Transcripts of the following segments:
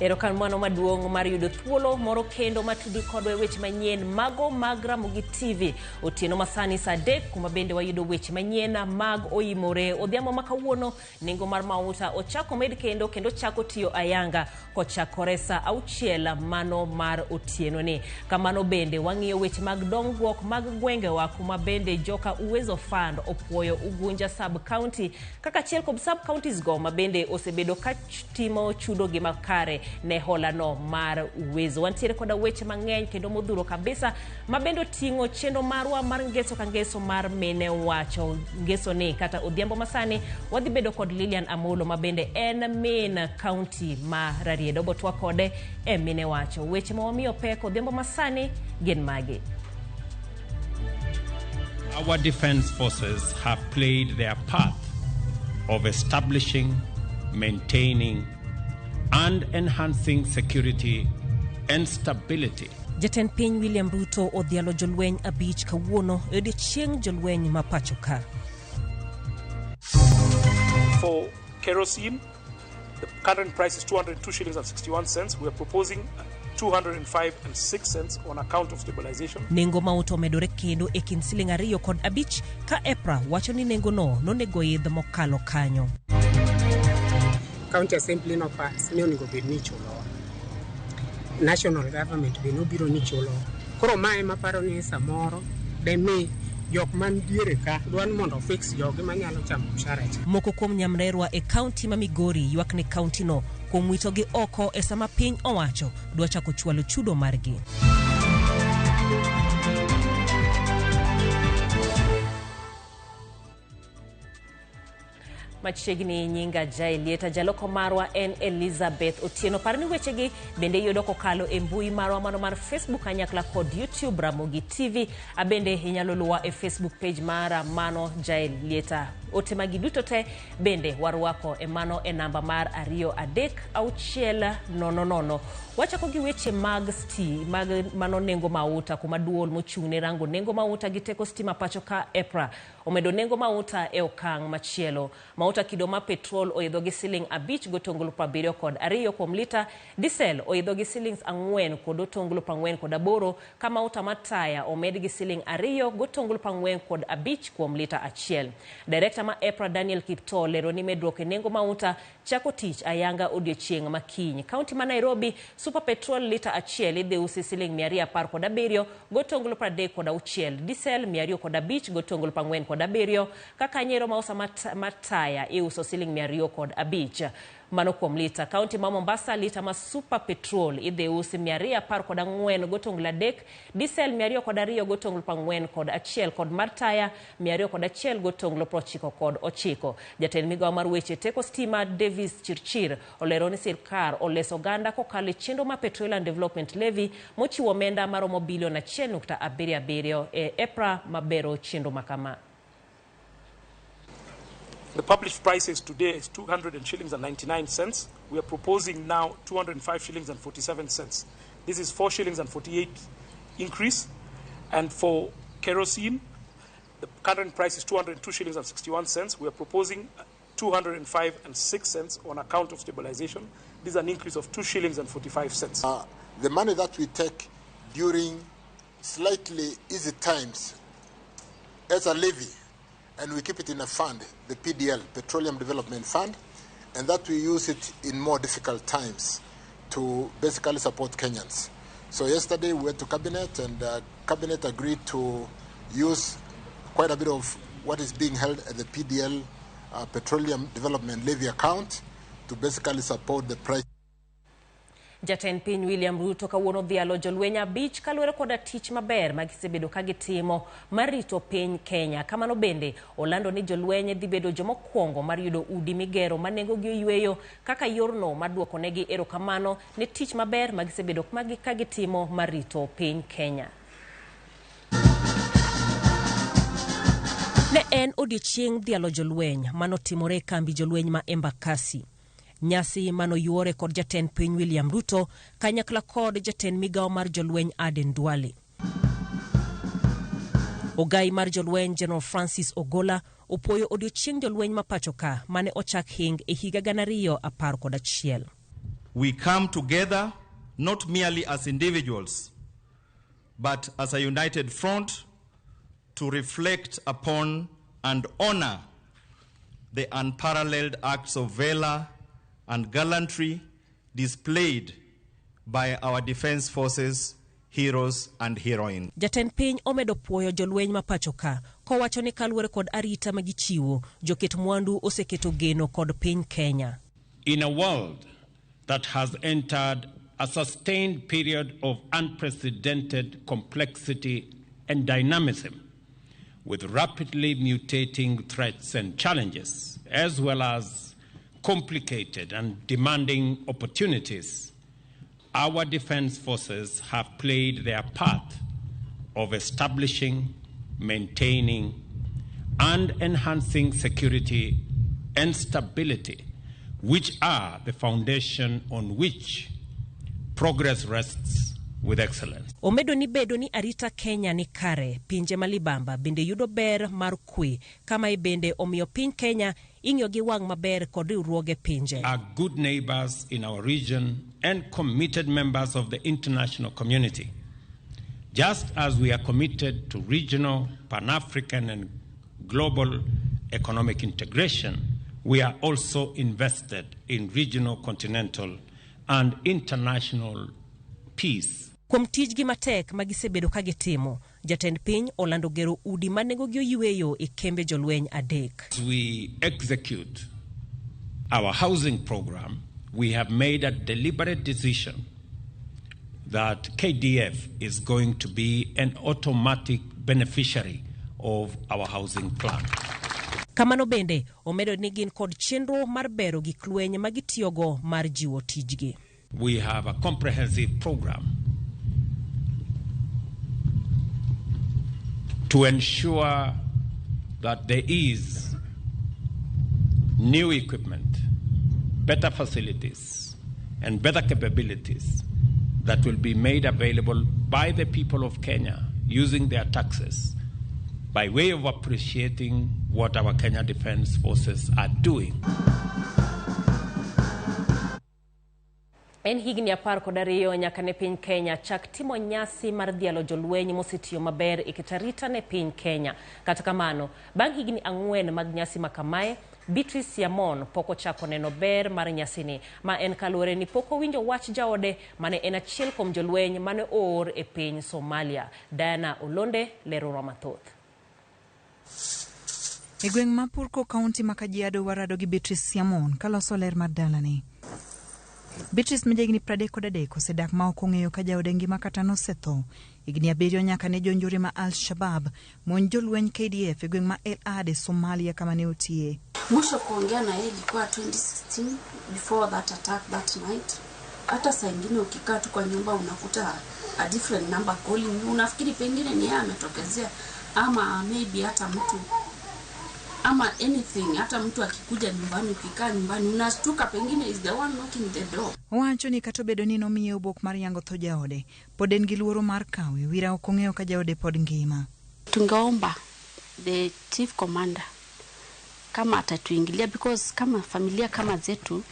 Erokamano maduong' mar yudo thuolo moro kendo matudi kodwa e weche manyien mago mag Ramogi TV otieno masani saa 3 kuma bende wayudo weche manyien mag oimore. Odhiambo ma kawuono nengo mar mauta ochako med kendo kendo chako tiyo ayanga kochakore saa 6 mano mar otieno ni. Kamano bende wang'iyo weche mag dongruok mag gwengewa kuma bende joka Uwezo Fund opuoyo Ugunja Sub County kaka achiel kuom sub counties go ma bende osebedo ka timo chudo gi makare ne hola no mar Uwezo. Wantiere koda weche mang'eny kendo modhuro kabisa ma bende oting'o chenro marwa mar ngeso ka ngeso mar mine wacho. Ngeso ni kata odhiambo masani wadhi bedo kod Lilian Amolo ma bende en min county ma Rarieda. Obotwa kode e mine wacho. Weche ma wamiyo pek odhiambo masani gin magi. Our defense forces have played their part of establishing, maintaining, and enhancing security and stability. Jatend piny William Ruto odhialo jolweny 5 kawuono e odiechieng' jolweny ma pacho ka. For kerosene, the current price is 202 shillings and 61 cents. We are proposing 205 and 6 cents on account of stabilization. Nengo mauta omedore kendo e kind siling 2 kod 5 ka EPRA wacho ni nengo no nonego idh mokalo kanyo. County Assembly no pass ni onego bed ni ichulowa. National government be nobiro ni chulowa. Koro mae maparo ni samoro de mi jok man diere ka dwa ni mondo fix jogi manyalo chamo mshahara cha. Moko kuom nyamrerwa e county ma Migori ywak ne county no kuom witogi oko e sama piny owacho dwa chako chwalo chudo margi. Machiegni nyinga Jaelieta, jaloko marwa en Elizabeth Otieno. Par ni wechegi bende iyudo kokalo e mbui marwa mano mar Facebook kanyakla kod YouTube Ramogi TV. Abende inyalo luwa e Facebook page mara mano Jaelieta. Ote magi duto te bende warwako e mano e namba mar 2 3 6 0 0. Wachako gi weche mag sti mag mano nengo mauta kuma duol mochung' ne rango nengo mauta gi teko stima pacho ka EPRA omedo nengo mauta e okang' machielo. Mauta kido ma petrol oidho gi siling 5 gotonglo 72 kuom lita, diesel oidho gi siling 4 kod otonglo 48 ka mauta mar taya omed gi siling 2 gotonglo 45 kuom lita achiel. Director ma EPRA Daniel Kiptoo lero ni medruok e nengo mauta chako tich ayanga odiochieng' ma kiny. Kaunti ma Nairobi, super petrol lita achiel idhi usi siling 217 gotonglo 36, diesel 205 gotonglo 47, kaka nyero mausa mar taya iuso siling 205. Mano kuom lita. Kaunti ma Mombasa, lita ma super petrol idhi usi 214 gotonglo 3, diesel 202 gotonglo 41 kod mar taya 201 gotonglo 99. Jatend migawo mar weche teko stima Davis Chirchir olero ni sirkal oleso oganda kokalo e chenro mar Petroleum Development Levy mochiwo omenda maromo bilion 1.77 e EPRA mabero chenro makama. The published prices today is 200 shillings and 99 cents. We are proposing now 205 shillings and 47 cents. This is 4 shillings and 48 increase. And for kerosene, the current price is 202 shillings and 61 cents. We are proposing 205 and 6 cents on account of stabilization. This is an increase of 2 shillings and 45 cents. The money that we take during slightly easy times as a levy, and we keep it in a fund, the PDL, Petroleum Development Fund, and that we use it in more difficult times to basically support Kenyans. So yesterday we went to Cabinet, and Cabinet agreed to use quite a bit of what is being held at the PDL Petroleum Development Levy account to basically support the price. Jatend piny William Ruto kawuono odhialo jolweny 5 kaluwore koda tich maber ma gisebedo ka gitimo mar rito piny Kenya. Kamano bende olando ni jolweny dhi bedo jomokwongo mar yudo udi migero ma nengogi oyweyo kaka yorno mar duokonegi erokamano ne tich maber ma gisebedo ka gitimo mar rito piny Kenya. Ne en odiechieng' dhialo jolweny manotimore e kambi jolweny ma Embakasi. Nyasi manoyuore kod jatend piny William Ruto kanyakla kod jatend migawo mar jolweny Aden Duale. Ogai mar jolweny General Francis Ogola opuoyo odiechieng' jolweny ma pacho ka mane ochak hing e higa 2011. We come together not merely as individuals, but as a united front to reflect upon and honor the unparalleled acts of valor and gallantry displayed by our defense forces, heroes and heroines. Jatend piny omedo puoyo jolweny ma pacho ka kowacho ni kaluwore kod arita ma gichiwo, joket mwandu oseketo geno kod piny Kenya. In a world that has entered a sustained period of unprecedented complexity and dynamism, with rapidly mutating threats and challenges, as well as complicated and demanding opportunities, our defense forces have played their part of establishing, maintaining, and enhancing security and stability, which are the foundation on which progress rests with excellence. Omedo ni bedo ni arita Kenya ni kare, pinje ma libamba bende yudo ber mar kwe, kama bende omiyo piny Kenya ing'iyo gi wang' maber kod riwruoge pinje. Are good neighbors in our region and committed members of the international community. Just as we are committed to regional, Pan-African and global economic integration, we are also invested in regional, continental and international peace. Kuom tijgi matek ma gisebedo ka gitimo, jatend piny olando gero udi ma nengogi oyweyo e kembe jolweny adek. As we execute our housing program, we have made a deliberate decision that KDF is going to be an automatic beneficiary of our housing plan. Kamano bende, omedo ni gin kod chenro mar bero gik lweny ma gitiyogo mar jiwo tijgi. We have a comprehensive program to ensure that there is new equipment, better facilities, and better capabilities that will be made available by the people of Kenya using their taxes by way of appreciating what our Kenya Defense Forces are doing. En higni 12 nyaka ne piny Kenya chak timo nyasi mar dhialo jolweny mosetiyo maber e keto arita ne piny Kenya. Kata kamano, bang' higni 4 mag nyasi makamae, Beatrice Siamon pok ochako neno ber mar nyasini, ma en kaluwore ni pok owinjo wach jaode mane en achiel kuom jolweny mane oor e piny Somalia. Diana Olonde lero mathoth. E gweng' ma Purko, kaunti ma Kajiado, warado gi Beatrice Siamon kaloso ler mar dalane. Beatrice ma jahigni 33 osedak ma ok ong'eyo ka jaode ngima kata nosetho. Higni 7 nyaka ne jonjore ma Al-Shabaab monj jolweny KDF e gweng' ma El Ade, Somalia kama ne otiye. Mwisho kuongea na yeye ilikuwa 2016 before that attack that night. Hata saa ingine ukikaa tu kwa nyumba unakuta a different number calling you, unafikiri pengine ni yeye ametokezea ama maybe hata mtu ama anything, hata mtu akikuja nyumbani, ukikaa nyumbani unashtuka pengine is the one knocking the door. Owacho ni kata obedo ni nomiye obok mar yango tho jaode, pod en gi luoro mar kawe. Wira ok ong'eyo ka jaode pod ngima. Tungeomba the chief commander kama atatuingilia, because kama familia kama zetu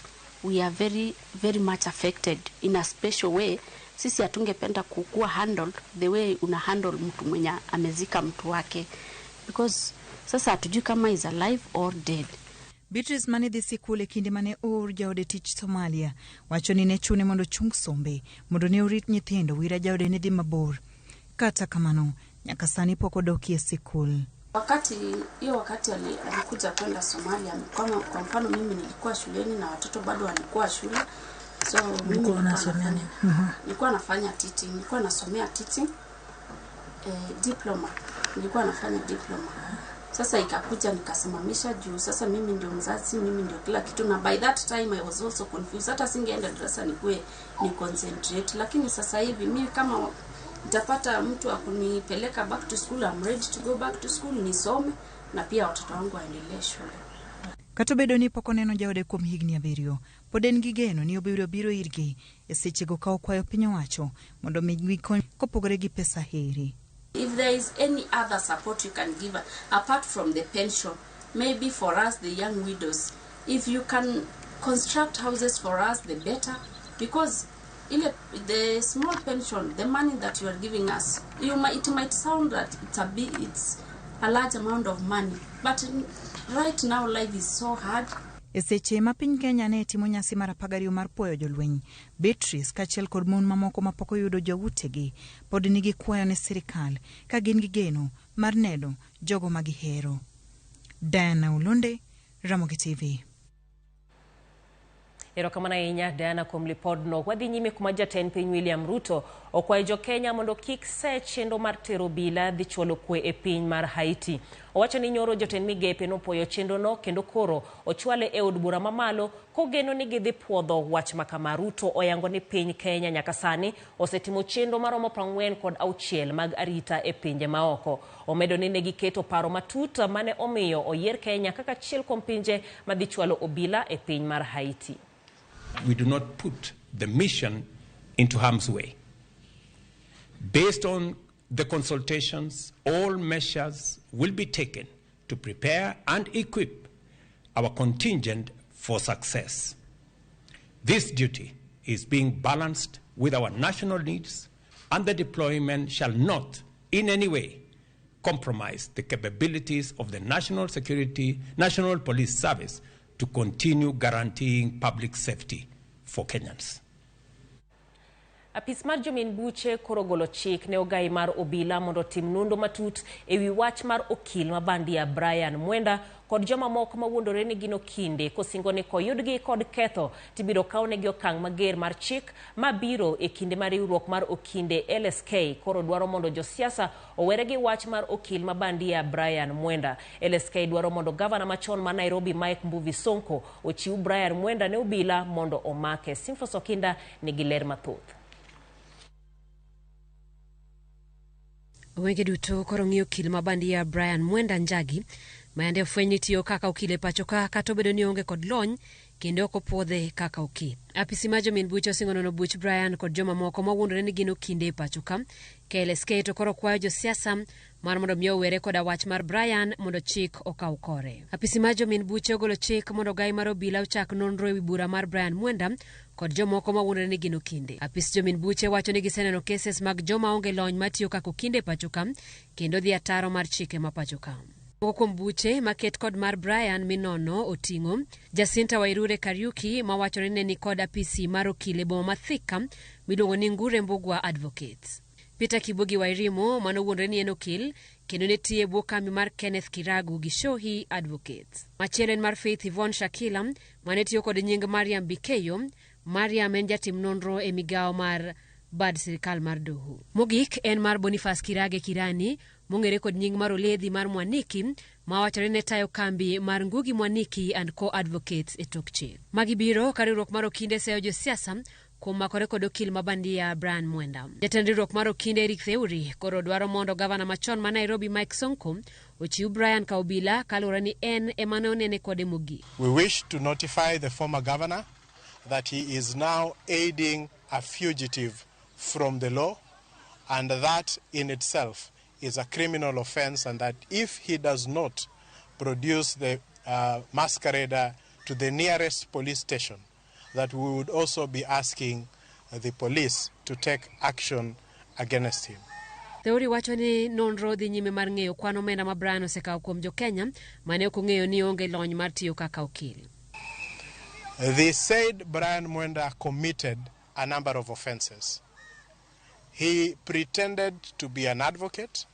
we are very very much affected in a special way. Sisi hatungependa kukua handled the way una handle mtu mwenye amezika mtu wake, because sasa hatujui kama is alive or dead. Beatrice mane dhi sikul e kinde mane oor jaode tich Somalia wacho ni ne chune mondo ochung sombe mondo ne orit nyithindo. Wira jaode ne dhi mabor, kata kamano nyaka sani pok odokie sikul. Wakati hiyo wakati alikuja kwenda Somalia, kwa mfano mimi nilikuwa shuleni na watoto bado walikuwa shule. So mimi nasomea nini? Nilikuwa nafanya teaching, nilikuwa nasomea teaching diploma. Nilikuwa nafanya diploma. Sasa ikakuja nikasimamisha juu sasa mimi ndio mzazi, mimi ndio kila kitu, na by that time I was also confused. Hata singeenda darasa nikuwe ni concentrate, lakini sasa hivi mimi kama nitapata mtu akunipeleka back to school, I'm ready to go back to school, nisome na pia watoto wangu waendelee shule. Kata obedo ni pok oneno jaode kuom higni 7, pod en gi geno ni obiro biro irgi e sechego ka okwayo piny owacho mondo omigi kony kopogore gi pesa heri. If there is any other support you can give apart from the pension, maybe for us the young widows, if you can construct houses for us, the better. Because ile the small pension, the money that you are giving us, it might sound that it's a large amount of money, but right now life is so hard. E seche ma piny Kenya ne timo nyasi mar 12 mar puoyo jolweny, Beatrice kaachiel kod mon mamoko mapok oyudo joutegi pod nigi kwayo ne sirikal ka gin gi geno mar neno jogo ma gihero. Diana Ulonde, Ramogi TV. Erokamano ahinya Diana kuom lipodno. Wadhi nyime kuma jatend piny William Ruto okwayo jo-Kenya mondo kik se chenro mar tero obila dhi chwalo kwe e piny mar Haiti. Owacho ni nyoro jotend migepe nopuoyo chenrono kendo koro ochwale e od bura mamalo kogeno ni gidhi puodho wach makama. Ruto oyango ni piny Kenya nyaka sani osetimo chenro maromo 46 mag arita e pinje maoko. Omedo ni ne giketo paro matut mane omiyo oyier Kenya kaka achiel kuom pinje madhi chwalo obila e piny mar Haiti. We do not put the mission into harm's way. Based on the consultations, all measures will be taken to prepare and equip our contingent for success. This duty is being balanced with our national needs, and the deployment shall not in any way compromise the capabilities of the National Police Service to continue guaranteeing public safety for Kenyans. Apis mar jomin buche koro golo chik ne ogai mar obila mondo otim nonro matut ewi wach mar okil ma bandia Brian Mwenda kod joma moko mawuondore ni gin okinde kosingo ni koyudgi kod ketho tibiro kawnegi okang' mager mar chik mabiro e kinde mar riwruok mar okinde LSK koro dwaro mondo josiasa owere gi wach mar okil ma bandia Brian Mwenda. LSK dwaro mondo gavana machon ma Nairobi Mike Mbuvi Sonko ochiw Brian Mwenda ne obila mondo omake. Simfos Okinda nigi ler mathoth. Wenge duto koro ng'iyo okil ma bandia Brian Mwenda Njagi mayande ofweny ni tiyo kaka okil e pacho ka kata obedo ni oonge kod lony kendo ok opuodhe kaka okil. Apisi mar jomin buche osingo nono buch Brian kod joma moko mawuondore ni gin okinde e pacho ka. KLSK to koro kwayo josiasa mar mondo mi owere koda wach mar Brian mondo chik okaw kore. Apisi mar jomin buche ogolo chik mondo ogai mar obila ochak nonro ewi bura mar Brian Mwenda kod jomoko mawuondore ni gin okinde. Apis jomin buche wacho ni giseneno cases mag joma onge lony matiyo kaka okinde e pacho ka kendo dhi ataro mar chike ma pacho ka. Moko kuom buche maket kod mar Brian minono oting'o Jacinta Wairure Kariuki mawachore ni ne nikod apisi mar okil e boma ma Thika miluongo ni Ngure Mbugua Advocates. Peter Kibugi Wairimu manowuondore ni en okil kendo ne tiyo e bwo kambi mar Kenneth Kiragu Gichohi Advocates. Machielo en mar Faith Yvonne Shakila mane tiyo kod nying Mariam Bikeyo. Mariam en jatim nonro e migawo mar bad sirikal mar doho. Mogik en mar Boniface Kirage Kirani mong'ere kod nying mar Oledhi mar Mwaniki mawachore ne tayo kambi mar Ngugi Mwaniki and Co-Advocates e tok chik. Magi biro ka riwruok mar okinde seyo josiasa kuom makore kod okil ma bandia Brian Mwenda. Jatend riwruok mar okinde Eric Theuri koro dwaro mondo gavana machon ma Nairobi Mike Sonko ochiw Brian ka obila kaluwore ni en ema ne onene kode mogik. We wish to notify the former governor that he is now aiding a fugitive from the law, and that in itself is a criminal offense, and that if he does not produce the masquerader to the nearest police station, that we would also be asking the police to take action against him. Theuri wacho ni nonro dhi nyime mar ng'eyo kwan omenda ma Brian osekawo kuom jo-Kenya mane ok ong'eyo ni onge lony mar tiyo kaka okil. They said Brian Mwenda committed a number of offenses. He pretended to be an advocate.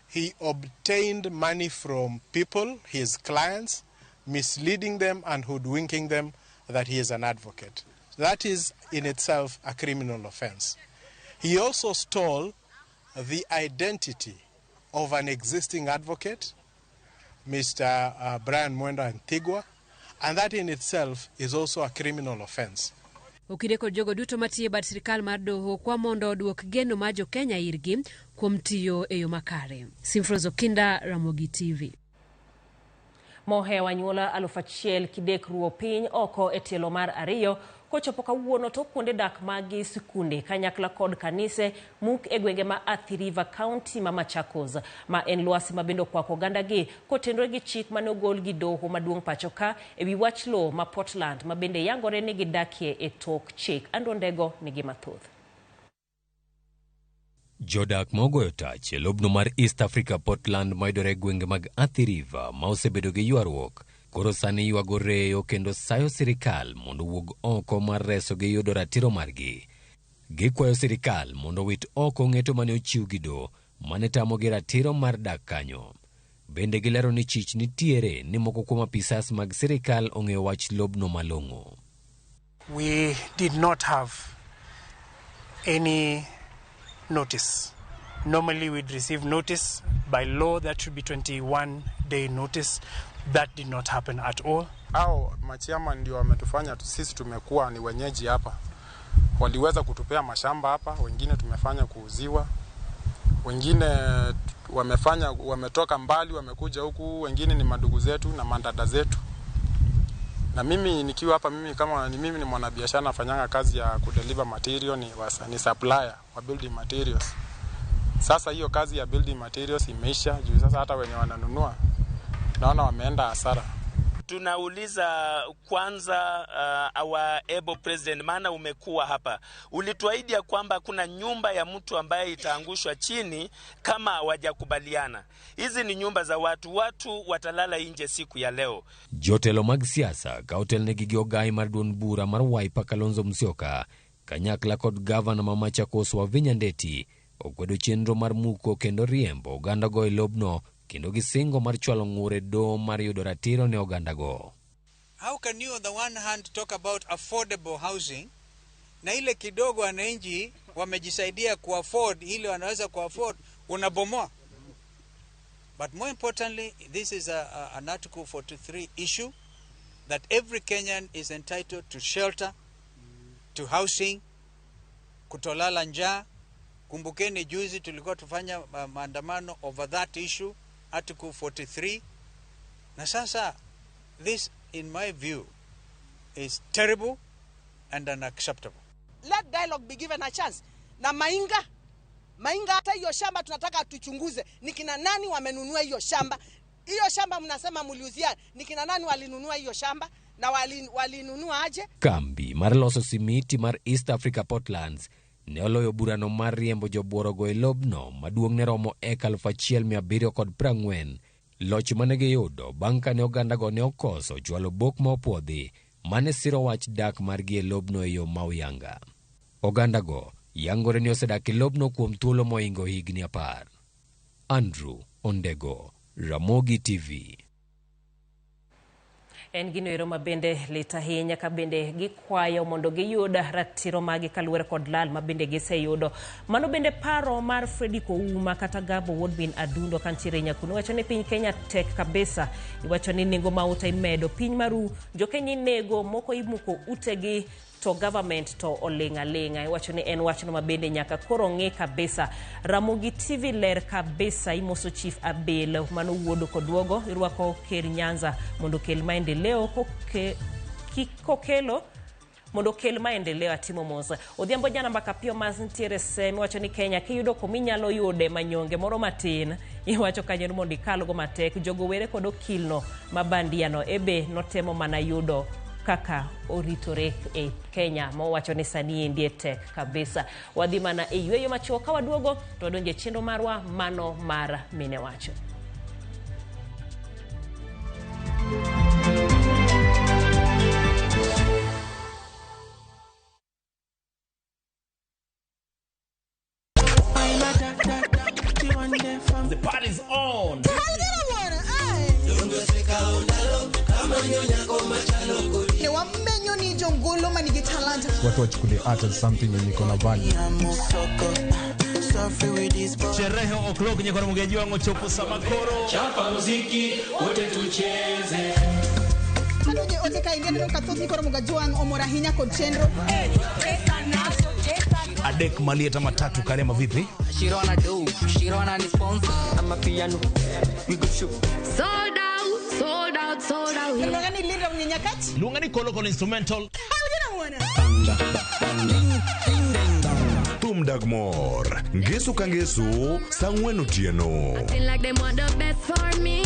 He obtained money from people, his clients, misleading them and hoodwinking them that he is an advocate. That is in itself a criminal offense. He also stole the identity of an existing advocate, Mr. Brian Mwenda Antigua, and that in itself is also a criminal offense. Okinde kod jogo duto matiyo e bad sirikal mar doho kwa mondo oduok geno mar jo-Kenya irgi kuom tiyo e yo makare. Simfros Okinda, Ramogi TV. Mohewo anyuola 1000 kidek ruo piny oko e tielo mar 2 Kochopo kawuono to kuonde dak magi sikunde kanyakla kod kanise muk e gwenge ma Athi River County ma Machakos, ma en lwasi ma bende okwako ogandagi kotenore gi chik mane ogol gi doho maduong' pacho ka ewi wach lowo ma Portland ma bende yangore ni gidakie e tok chik. Andrew Ndego nigi mathoth. Jodak ma ogoyo tach e lobno mar East Africa Portland mayudore e gwenge mag Athi River ma osebedo gi ywaruok koro sani ywago reyo kendo sayo sirikal mondo owuog oko mar resogi yudo ratiro margi. Gikwayo sirikal mondo owit oko ng'eto mane ochiw gi doho mane tamogi ratiro mar dak kanyo. Bende gilero ni chich nitiere ni moko kuom apisas mag sirikal ong'eyo wach lobno malong'o. We did not have any notice. Normally we'd receive notice. By law that should be 21-day notice. That did not happen at all. Hao machiama ndio wametufanya sisi tumekuwa ni wenyeji hapa. Waliweza kutupea mashamba hapa, wengine tumefanya kuuziwa, wengine wametoka mbali wamekuja huku, wengine ni madugu zetu na mandada zetu. Na mimi nikiwa hapa, mimi kama ni mimi ni mwanabiashara nafanyanga kazi ya kudeliver material, ni supplier wa building materials. Sasa hiyo kazi ya building materials imeisha juu sasa hata wenye wananunua naona wameenda hasara. Tunauliza kwanza our able president, maana umekuwa hapa, ulituahidi ya kwamba kuna nyumba ya mtu ambaye itaangushwa chini kama hawajakubaliana. Hizi ni nyumba za watu, watu watalala nje siku ya leo. Jotelo mag siasa ka otelnegi gi ogai mar duond bura mar Wiper Kalonzo Musyoka kanyakla kod gavana ma Machakos Wavinya Ndeti okwedo chenro mar muko kendo riembo ogandago e lobno kendo gisingo mar chwalo ng'ur e doho mar yudo ratiro ne ogandago. How can you on the one hand talk about affordable housing na ile kidogo wananchi wamejisaidia kuafford ile wanaweza kuafford unabomoa? But more importantly, this is an Article 43 issue that every Kenyan is entitled to shelter, to housing, kutolala njaa. Kumbukeni juzi tulikuwa tufanya maandamano over that issue, Article 43. Na sasa, this in my view is terrible and unacceptable. Let dialogue be given a chance. Na Mainga hata hiyo shamba tunataka tuchunguze ni kina nani wamenunua hiyo shamba. Hiyo shamba mnasema mliuzia, ni kina nani walinunua hiyo shamba na walinunua aje? Kambi mar loso simiti mar East Africa Portlands ne oloyo burano mar riembo jobuorogo e lobno maduong' ne romo eka 1740. Loch mane giyudo bang' kane ogandago ne okoso chwalo bok ma opuodhi mane siro wach dak margi e lobno e yo ma oyanga. Ogandago yangore ni osedak e lobno kuom thuolo mohingo higni 10. Andrew Ondego, Ramogi TV. En gino ero ma bende lit ahinya ka bende gikwayo mondo giyud ratiro magi kaluwore kod lal ma bende giseyudo. Mano bende paro mar Freddy Kouma kata Gabo wuod min Adundo kantiere Nyakuno wacho ni piny Kenya tek kabisa. Iwacho ni nengo mauta imedo piny maru, jokenya inego, moko imuko utegi to government to oling' aling'a. Iwacho ni en wachno ma bende nyaka koro ng'e kabisa. Ramogi TV ler kabisa. Imoso Chief Abel mano wuodo koduogo irwako ker Nyanza mondo okel maendeleo kokelo mondo okel maendeleo. Atimo mos Odhiambo jana mbaka piyo mas nitiere semi wacho ni Kenya kiyudo kuminyalo yude manyonge moro matin iwacho kanyo ni mondo ikalgo matek. Jogo were kod okilno ma bandiano ebe notemo mana yudo kaka oritore e Kenya mowacho ni sani endie tek kabisa. Wadhi mana e yweyo machuok ka waduogo to wadonje chenro marwa mano mar mine wacho. The party's on. Watu wachukulie art as something yenye iko na value. Sherehe o'clock nyekoro mugeji wangu chopo samakoro. Chapa muziki wote tucheze. Adonje ote ka ingia neno kathoth nyikoro mugajwang' omor ahinya kod chenro. Adek malieta matatu karema vipi? Shirona do, Shirona ni sponsor. I'm a piano. We go show. Sold out, sold out, sold out. Luonga ni Linda Mnyenyakach. Luonga ni Kolo Kolo instrumental. bwana. Thum dag mor. Ngeso ka ngeso, saa ang'wen otieno. Acting like them want the best for me.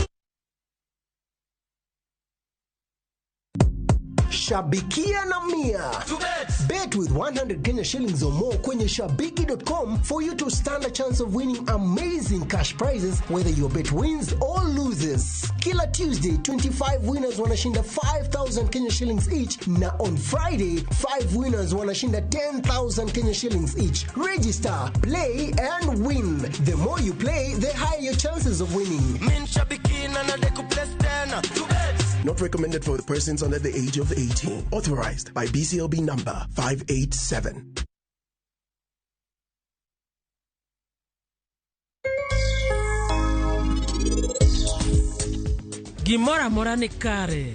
Shabikia na Mia. Bet with 100 Kenya shillings or more kwenye shabiki.com for you to stand a chance of winning amazing cash prizes whether your bet wins or loses. Kila Tuesday 25 winners wanashinda 5000 Kenya shillings each na on Friday 5 winners wanashinda 10,000 Kenya shillings each. Register, play and win. The more you play, the higher your chances of winning. Min shabiki na nadeku place tena. Not recommended for persons under the age of 18. Authorized by BCLB number 587. Gimoro amora ni kare.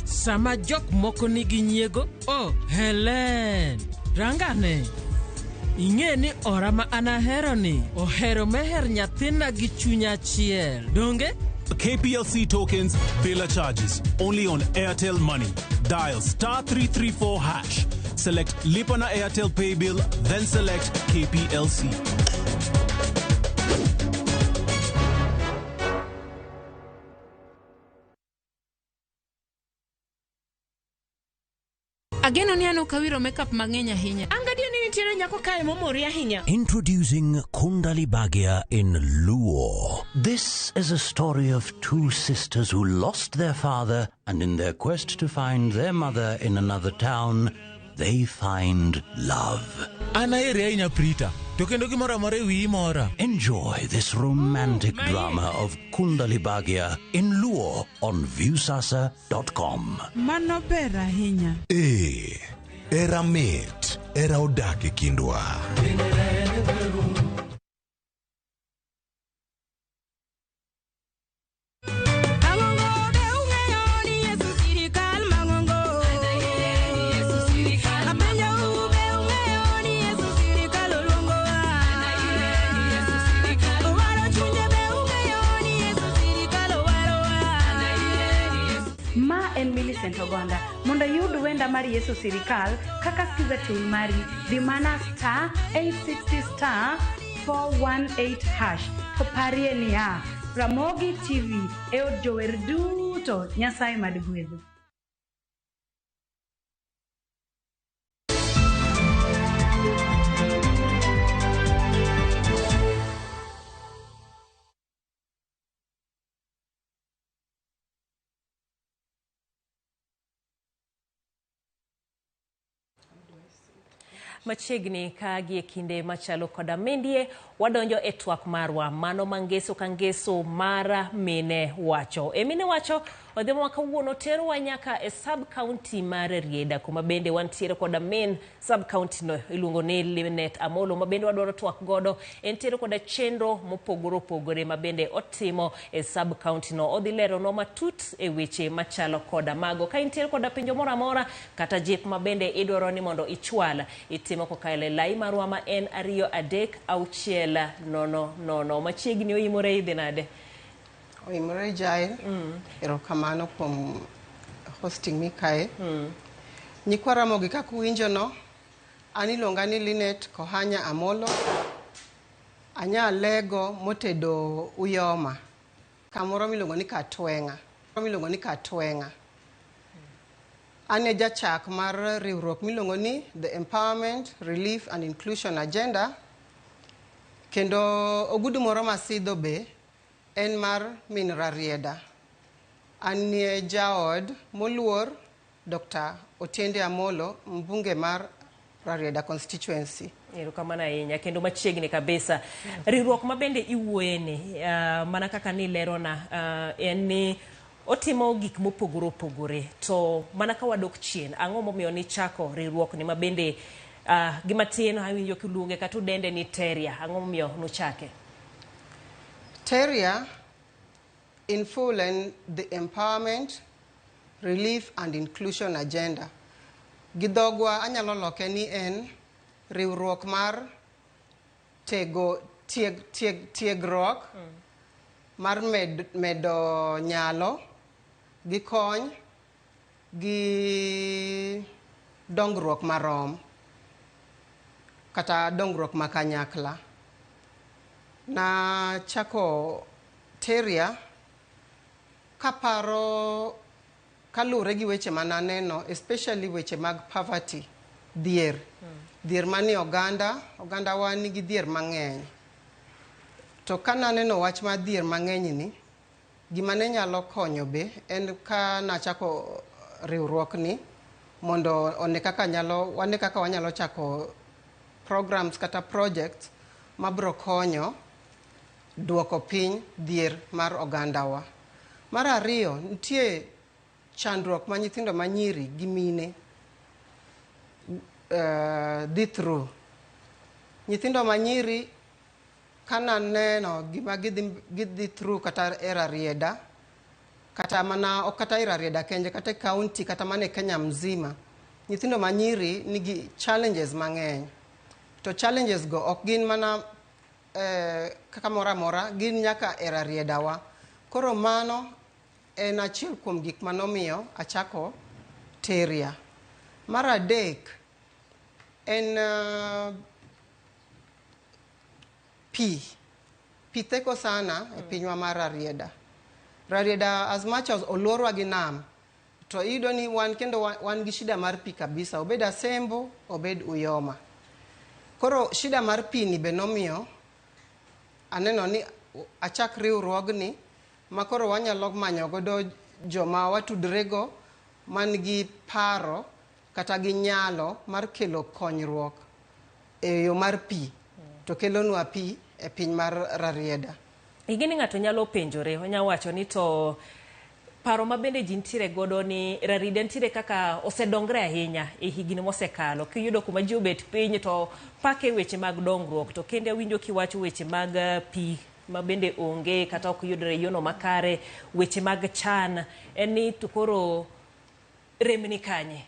Sama jok moko nigi nyiego, oh, Helen, rangane. Ing'e ni ora ma an ahero ni ohero meher nyathina gi chuny achiel. Donge? KPLC tokens, bila charges. Only on Airtel Money. Dial star 334 hash. Select Lipa na Airtel Pay Bill, then select KPLC. Ageno ni an ok awiro makeup mang'eny ahinya. An gadier ni nitiere nyako kae momori ahinya. Introducing Kundali Bhagya in Luo. This is a story of two sisters who lost their father, and in their quest to find their mother in another town, they find love. An aheri ahinya Prita, to kendo gimoro amora e wiyi mora. Enjoy this romantic drama of Kundali Bhagya in Luo on Viusasa.com. Mano ber ahinya. Ee, era mit, era odak e kindwa. Ma en Millicent Ogonda. Mondo iyud wenda mar Yesu Sirikal kaka skiza tune mari, dhi mana star 860 star 418 hash. To parie niya, Ramogi TV e od jower duto, Nyasaye mad gwedhu. Machiegni ka gie kinde machalo koda mendie, wadonjo e twak marwa mano mangeso ka ngeso mar mine wacho. E mine wacho, odhiambo ma kawuono terowa nyaka e sub county mar Rieda, kuma bende wantiere koda min sub county no iluongo ni Linet Amolo, ma bende wadwaro twak godo. Entiere koda chenro mopogore opogore ma bende otimo e sub county no. Odhi leronwa matut e weche machalo koda mago. Ka intiere koda penjo moro amora kata jip ma bende idwaro ni mondo ichwal, itimo kokalo e lai marwa ma en 2 3 6 0 0. Machiegni oimore idhi nade? Oimore Jael. Erokamano kuom hosting mi kae. Nyikwa Ramogi kaka uwinjo no, an iluonga ni Linet Kohanya Amolo. Anya lego motedo Uyoma, kamoro miluongo ni Katweng'a. Miluongo ni Katweng'a. An e jachak mar riwruok miluongo ni The Empowerment, Relief and Inclusion Agenda. Kendo ogudu moro masidho be en mar min Rarieda. An e jaod moluor Dr. Otiende Amolo, mbunge mar Rarieda constituency. Erokamano ahinya kendo machiegni kabisa. Riwruok ma bende iwuoye ni, mana kaka nilerona, en ni otimo gik mopogore opogore. To mana ka wadok chien, ang'o momiyo nichako riwruok ni ma bende gimatin awinjo kiluonge kata udende ni Teria, ang'o momiyo nuchake? Teria in full en the Empowerment, Relief and Inclusion Agenda. Gi dhogwa anyalo loke ni en riwruok mar tego tiegruok mar medo nyalo gi kony gi dongruok marom kata dongruok ma kanyakla. Nachako Teria kaparo kaluwore gi weche mananeno, especially weche mag poverty, dhier. Dhier manie oganda, ogandawa nigi dhier mang'eny. To ka naneno wach mar dhier mang'eny ni, gima ne nyalo konyo be en ka nachako riwruokni mondo one kaka nyalo, wane kaka wanyalo chako programs kata projects mabro konyo duoko piny dhier mar ogandawa. Mar ariyo, nitie chandruok ma nyithindo manyiri gi mine dhi through. Nyithindo manyiri kananeno gima gidhi through kata e Rarieda, kata mana ok kata e Rarieda kende, kata e county, kata mana e Kenya mzima, nyithindo manyiri nigi challenges mang'eny. To challenges go ok gin mana kaka moro amora, gin nyaka e Rarieda wa. Koro mano en achiel kuom gik manomiyo achako Teria. Mar adek en pi. Pi theko sana e pinywa mar Rarieda. Rarieda as much as oluorwa gi nam, to iyudo ni wan kendo wan gi shida mar pi kabisa, obed Asembo, obed Uyoma. Koro shida mar pi ni be nomiyo aneno ni achak riwruogni ma koro wanyalo manyo godo joma watudrego man gi paro kata gi nyalo mar kelo konyruok e yo mar pi, to kelonwa pi e piny mar Rarieda. Ing'e ng'ato nyalo penjore, onya wacho ni to paro ma bende ji nitiere godo ni Rarieda nitiere kaka osedongre ahinya e higni mosekalo. Kiyudo kuma ji obet piny to pake weche mag dongruok, to kendo awinjo kiwacho weche mag pi ma bende onge kata ok yudre e yono makare, weche mag chan, en ni to koro rem ni kanye?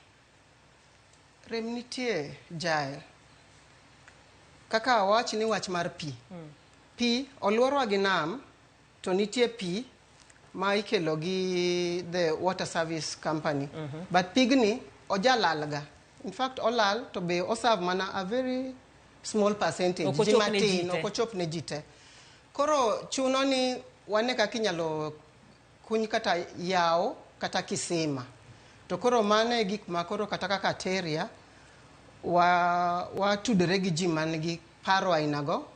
Rem nitie, Jael. Kaka awach ni wach mar pi. Pi oluorwa gi nam, to nitie pi ma ikelo gi the water service company. But pigni ojalal ga. In fact, olal to be oserve mana a very small percentage. Ok Ji ochop ne ji matin, te. ok ochop ne ji te. Koro chuno ni wane kaka inyalo kuny kata yawo kata kisima. To koro mano e gik ma koro kata kaka Teria watudore gi ji man gi paro ainago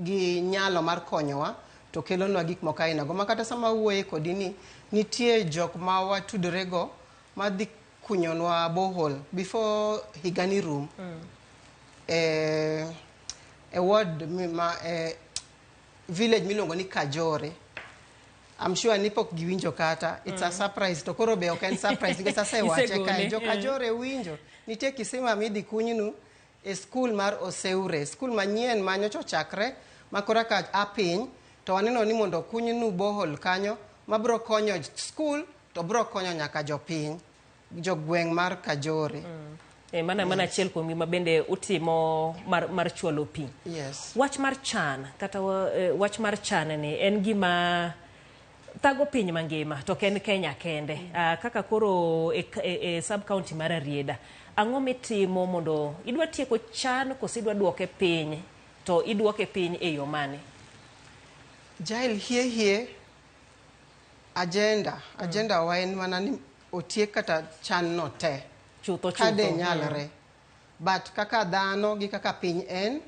gi nyalo mar konyowa to kelonwa gik moko ainago ma kata sama wuoye kodi ni nitie jok ma watudorego madhi kunyonwa borehole before higani rum. E ward ma e village miluongo ni Kajore. I'm sure ni pok giwinjo kata. It's a surprise. To koro be ok en surprise nikech asewache kae. Isegole, Jo Kajore winjo. Nitie kisima midhi kunynu e skul mar Oseure. Skul manyien ma nyocha ochakre ma koro ka a piny to waneno ni mondo okunynu borehole kanyo mabro konyo skul to bro konyo nyaka jopiny, jogweng' mar Kajore. Mana achiel kuom gima bende utimo mar chwalo pi. Yes. Wach mar chan kata wach mar chan ni en gima thago piny mangima to ok en Kenya kende. Kaka koro e sub county mar Rarieda, ang'o mitimo mondo idwa tieko chan koso idwa duoke piny, to iduoke piny e yo mane? Jael, hie hie agenda wa en mana ni otiek kata chan no te. Chutho Kade chutho. nyalre. But kaka dhano gi kaka piny en,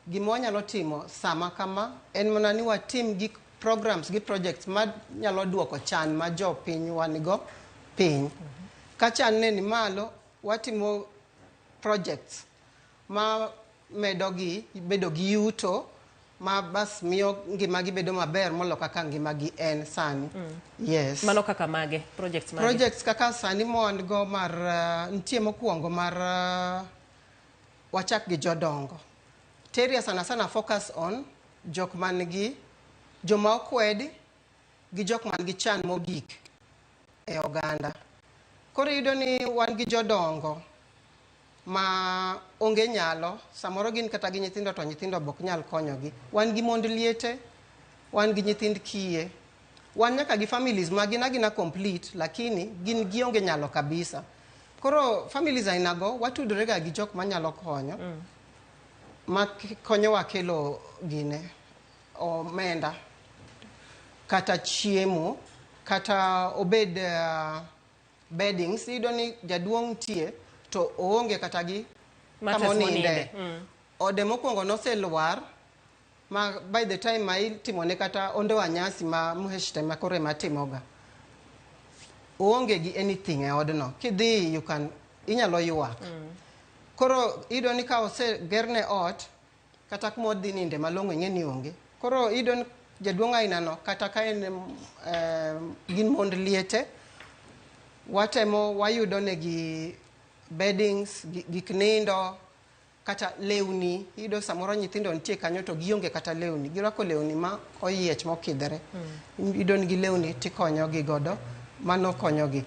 gima wanyalo timo sama kama en mana ni watim gik programs gi projects ma nyalo duoko chan ma jopiny wan go piny. Ka chan ne ni malo, watimo projects ma medo gi bedo gi yuto ma bas miyo ngimagi bedo maber molo kaka ngimagi en sani. Yes. Mano kaka mage? Projects mage? Projects kaka sani ma go mar nitie mokwongo mar wachak gi jodongo. Teria sana sana focus on jok man gi joma okwedi gi jok man gi chan mogik e oganda. Koro iyudo ni wan gi jodongo ma onge nyalo, samoro gin kata gi nyithindo to nyithindo be ok nyal konyogi. Wan gi mond liete, wan gi nyithind kiye, wan nyaka gi families ma gin agina complete, lakini gin gionge nyalo kabisa. Koro families ainago watudore ga gi jok manyalo konyo ma konyowa kelo gine omenda kata chiemo kata obed beddings. Iyudo ni jaduong' nitie to oonge kata gi kama Mattress oninde. moninde. Ode mokwongo noselwar ma by the time ma itimone kata ondoa nyasi ma Mhesh ma koro ema timoga, oonge gi anything e odno. Kidhi you can inyalo ywak. Koro iyudo ni ka osegerne ot kata kuma odhi ninde malong'o ing'e ni onge. Koro iyudo ni jaduong' ainano kata ka en gin mond liete, watemo wayudo negi beddings, gik nindo kata lewni. Iyudo samoro nyithindo nitie kanyo to gionge kata lewni, girwako lewni ma oyiech mokidhore. Iyudo ni gi lewni tikonyogi godo, mano konyogi.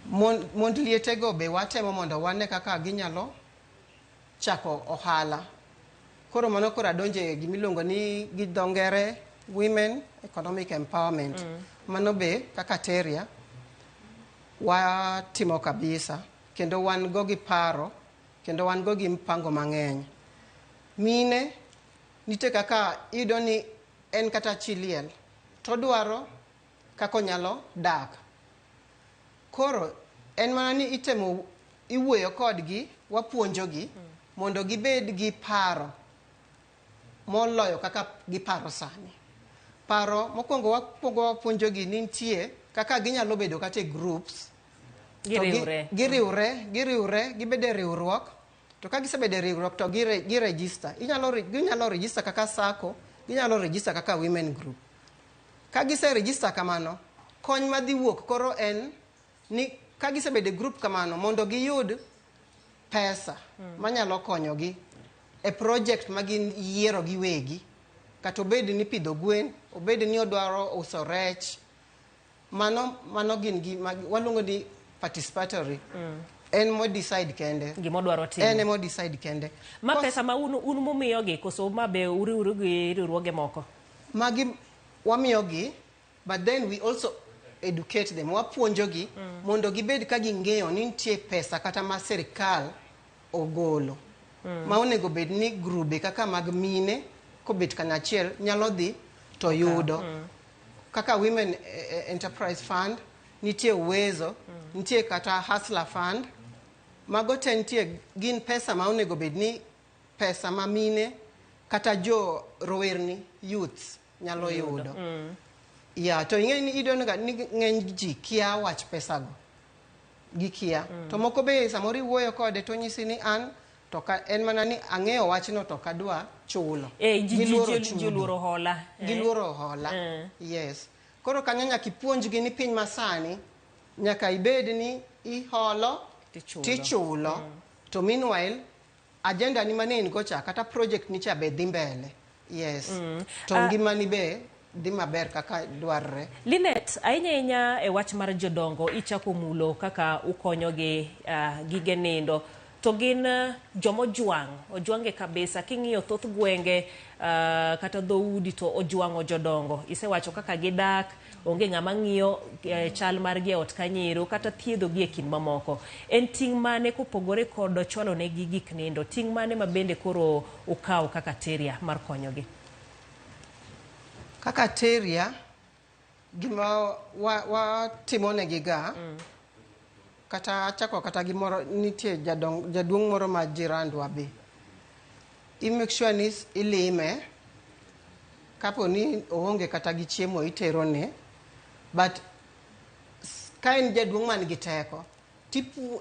Mond lietego be watemo mondo wane kaka ginyalo chako ohala. Koro mano koro adonje gimiluongo ni gi dho ngere women economic empowerment. Mano be kaka Teria watimo kabisa, kendo wan go gi paro kendo wan go gi mpango mang'eny. Mine nitie kaka iyudo ni en kata chi liel todwaro kaka onyalo dak. Koro en mana ni itemo iwuoyo kodgi, wapuonjogi mondo gibed gi paro moloyo kaka giparo sani. Paro mokwongo wakwongo wapuonjogi ni nitie kaka ginyalo bedo kata e groups. To Giriwre. Giriwre, gibedo e riwruok. To ka gisebedo e riwruok to giregister. Ginyalo register kaka SACCO, ginyalo register kaka women group. Ka gise register kamano, kony madhi wuok koro en ni ka gisebedo e group kamano mondo giyud pesa manyalo konyogi e project ma giyiero giwegi. Kata obed ni pidho gwen, obed ni odwaro uso rech, mano gin gi waluongo ni participatory. En mo decide kende. Gima odwaro timo. En emo decide kende. Ma pesa ma un mumiyogi koso ma be uriwru gi riwruoge moko? Magi wamiyogi, but then we also educate them. Wapuonjogi mondo gibed ka ging'eyo ni nitie pesa kata ma sirikal ogolo. Ma onego bed ni grube kaka mag mine kobet kanyachiel nyalo dhi to yudo. Kaka Women Enterprise Fund, nitie Uwezo, nitie kata Hustler Fund. Mago te nitie gin pesa ma onego bed ni pesa ma mine kata jo rowerni youths nyalo yudo. Ya, to ing'e ni iyudo ni ng'eny ji kia wach pesago. Gikia. To moko be samoro iwuoyo kode to onyisi ni an to ka en mana ni ang'eyo wachno to ok adwa chulo. Giluoro Ji chudo. oluoro hola. Giluoro hola. Yes. Koro kanyo nyaka ipuonjgi ni piny masani nyaka ibed ni iholo Tichulo. tichulo. To meanwhile agenda ni mane in go cha kata project ni cha be dhi mbele. Yes. To ngimani be dhi maber kaka dwarre. Linet, ahinya ahinya e wach mar jodongo ichako mulo kaka ukonyogi gige nindo. To gin jomojwang', ojwang'e kabisa. King'iyo thoth gwenge kata dhoudi to ojwang'o jodongo. Isewacho kaka gidak, onge ng'ama ng'iyo chal margi e ot kanyero kata thiedhogi e kind mamoko. En ting' mane kopogore kod chwalo negi gik nindo? Ting' mane ma bende koro ukawo kaka Teria mar konyogi? Kaka Teria, gima watimo ga, kata achako kata gimoro, nitie jaduong' moro ma jirandwa be. I make sure ni ilime, kapo ni oonge kata gi chiemo iterone, but ka en jaduong' man gi teko,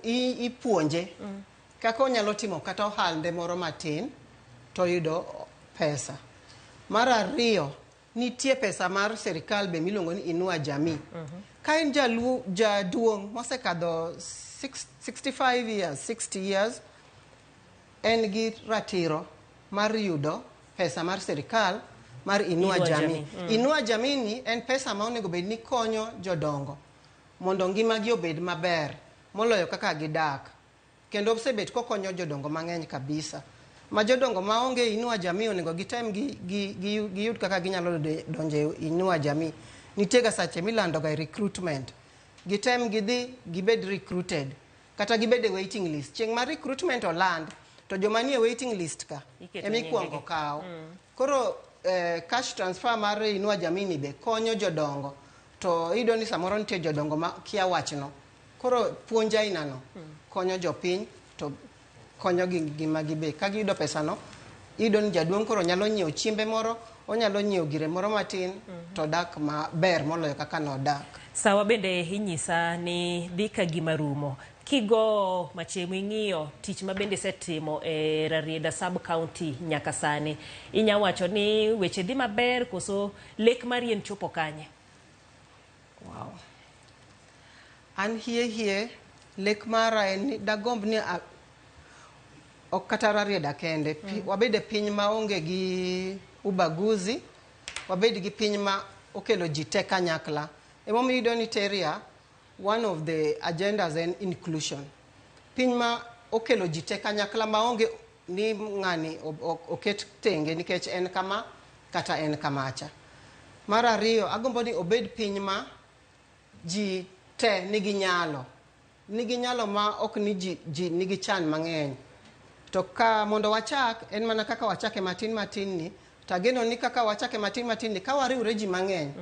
ipuonje kaka onyalo timo kata ohande moro matin to yudo pesa. Mar ariyo, nitie pesa mar sirikal be miluongo ni Inua Jamii. Ka en jaduong' mosekadho 65 years, 60 years, en gi ratiro mar yudo pesa mar sirikal mar Inua Inua Jamii. Jamii. Inua Jamii ni en pesa ma onego bed ni konyo jodongo mondo ngimagi obed maber moloyo kaka gidak. Kendo osebet kokonyo jodongo mang'eny kabisa. Ma jodongo maonge Inua Jamii onego gitem giyud kaka ginyalo donjo e Inua Jamii. Nitie ga sache milando ga recruitment. Gitem gidhi gibed recruited. Kata gibed e waiting list. Chieng' ma recruitment oland, to joma nie waiting list ka Iketo ema ikuongo nyingegi. kaw. Koro cash transfer mar Inua Jamii ni be konyo jodongo. To iyudo ni samoro nitie jodongo ma kia wachno. Koro puonj aina no konyo jopiny to konyo gi ngimagi be. Ka giyudo pesano, iyudo ni jaduong' koro nyalo nyiewo chiembe moro, onyalo nyiewo gire moro matin, to dak maber moloyo kaka nodak. Sawa bende inyisa ni dhi ka gima rumo. Kigo machemo ing'iyo tich ma bende isetimo e Rarieda sub county nyaka sani. Inya wacho ni weche dhi maber koso lek mari en chopo kanye? Wow. An hie hie, lek mara en ni dagomb ni ok kata Rarieda kende, wabed e piny maonge gi ubaguzi, wabed gi piny ma okelo ji te kanyakla. Emomiyo iyudo ni Teria, one of the agendas en inclusion. Piny ma okelo ji te kanyakla maonge ni ng'ani oket tenge nikech en kama kata en kamacha. Mar ariyo, agombo ni obed piny ma ji te nigi nyalo. Nigi nyalo ma ok ni ji nigi chan mang'eny. To ka mondo wachak, en mana kaka wachake matin matin ni, to ageno ni kaka wachake matin matin ni, ka wariwre ji mang'eny,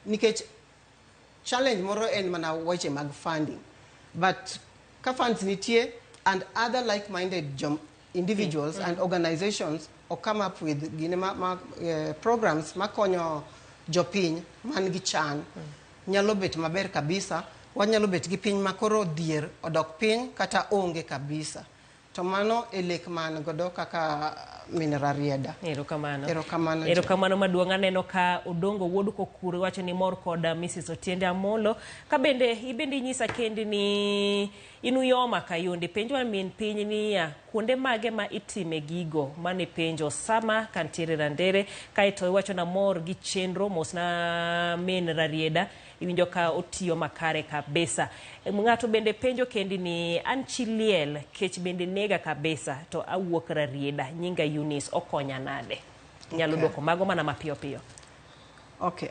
nikech challenge moro en mana weche mag funding. But ka funds nitie and other like-minded individuals and organizations or come up with gine ma programs makonyo jopiny man gi chan, nyalo bet maber kabisa. Wanyalo bet gi piny ma koro dhier odok piny kata onge kabisa. To mano e lek man godo kaka min Rarieda. Erokamano. Erokamano. Erokamano maduong'. Aneno ka Odongo wuod Kokure wacho ni mor kod Mrs. Otiende Amolo. Ka bende ibende inyisa kendi ni inuyoma Kayundi. Penjwa min piny niya, kuonde mage ma itime gigo mane penjo sama kantiere Randere. Kaeto iwacho na mor gi chenro mos na min Rarieda. Iwinjo ka otiyo makare kabisa. Ng'ato bende penjo kendi ni an chi liel kech bende nega kabisa to awuok Rarieda, nyinga Eunice, okonya nade? Inyalo duoko mago mana mapiyo piyo. Okay.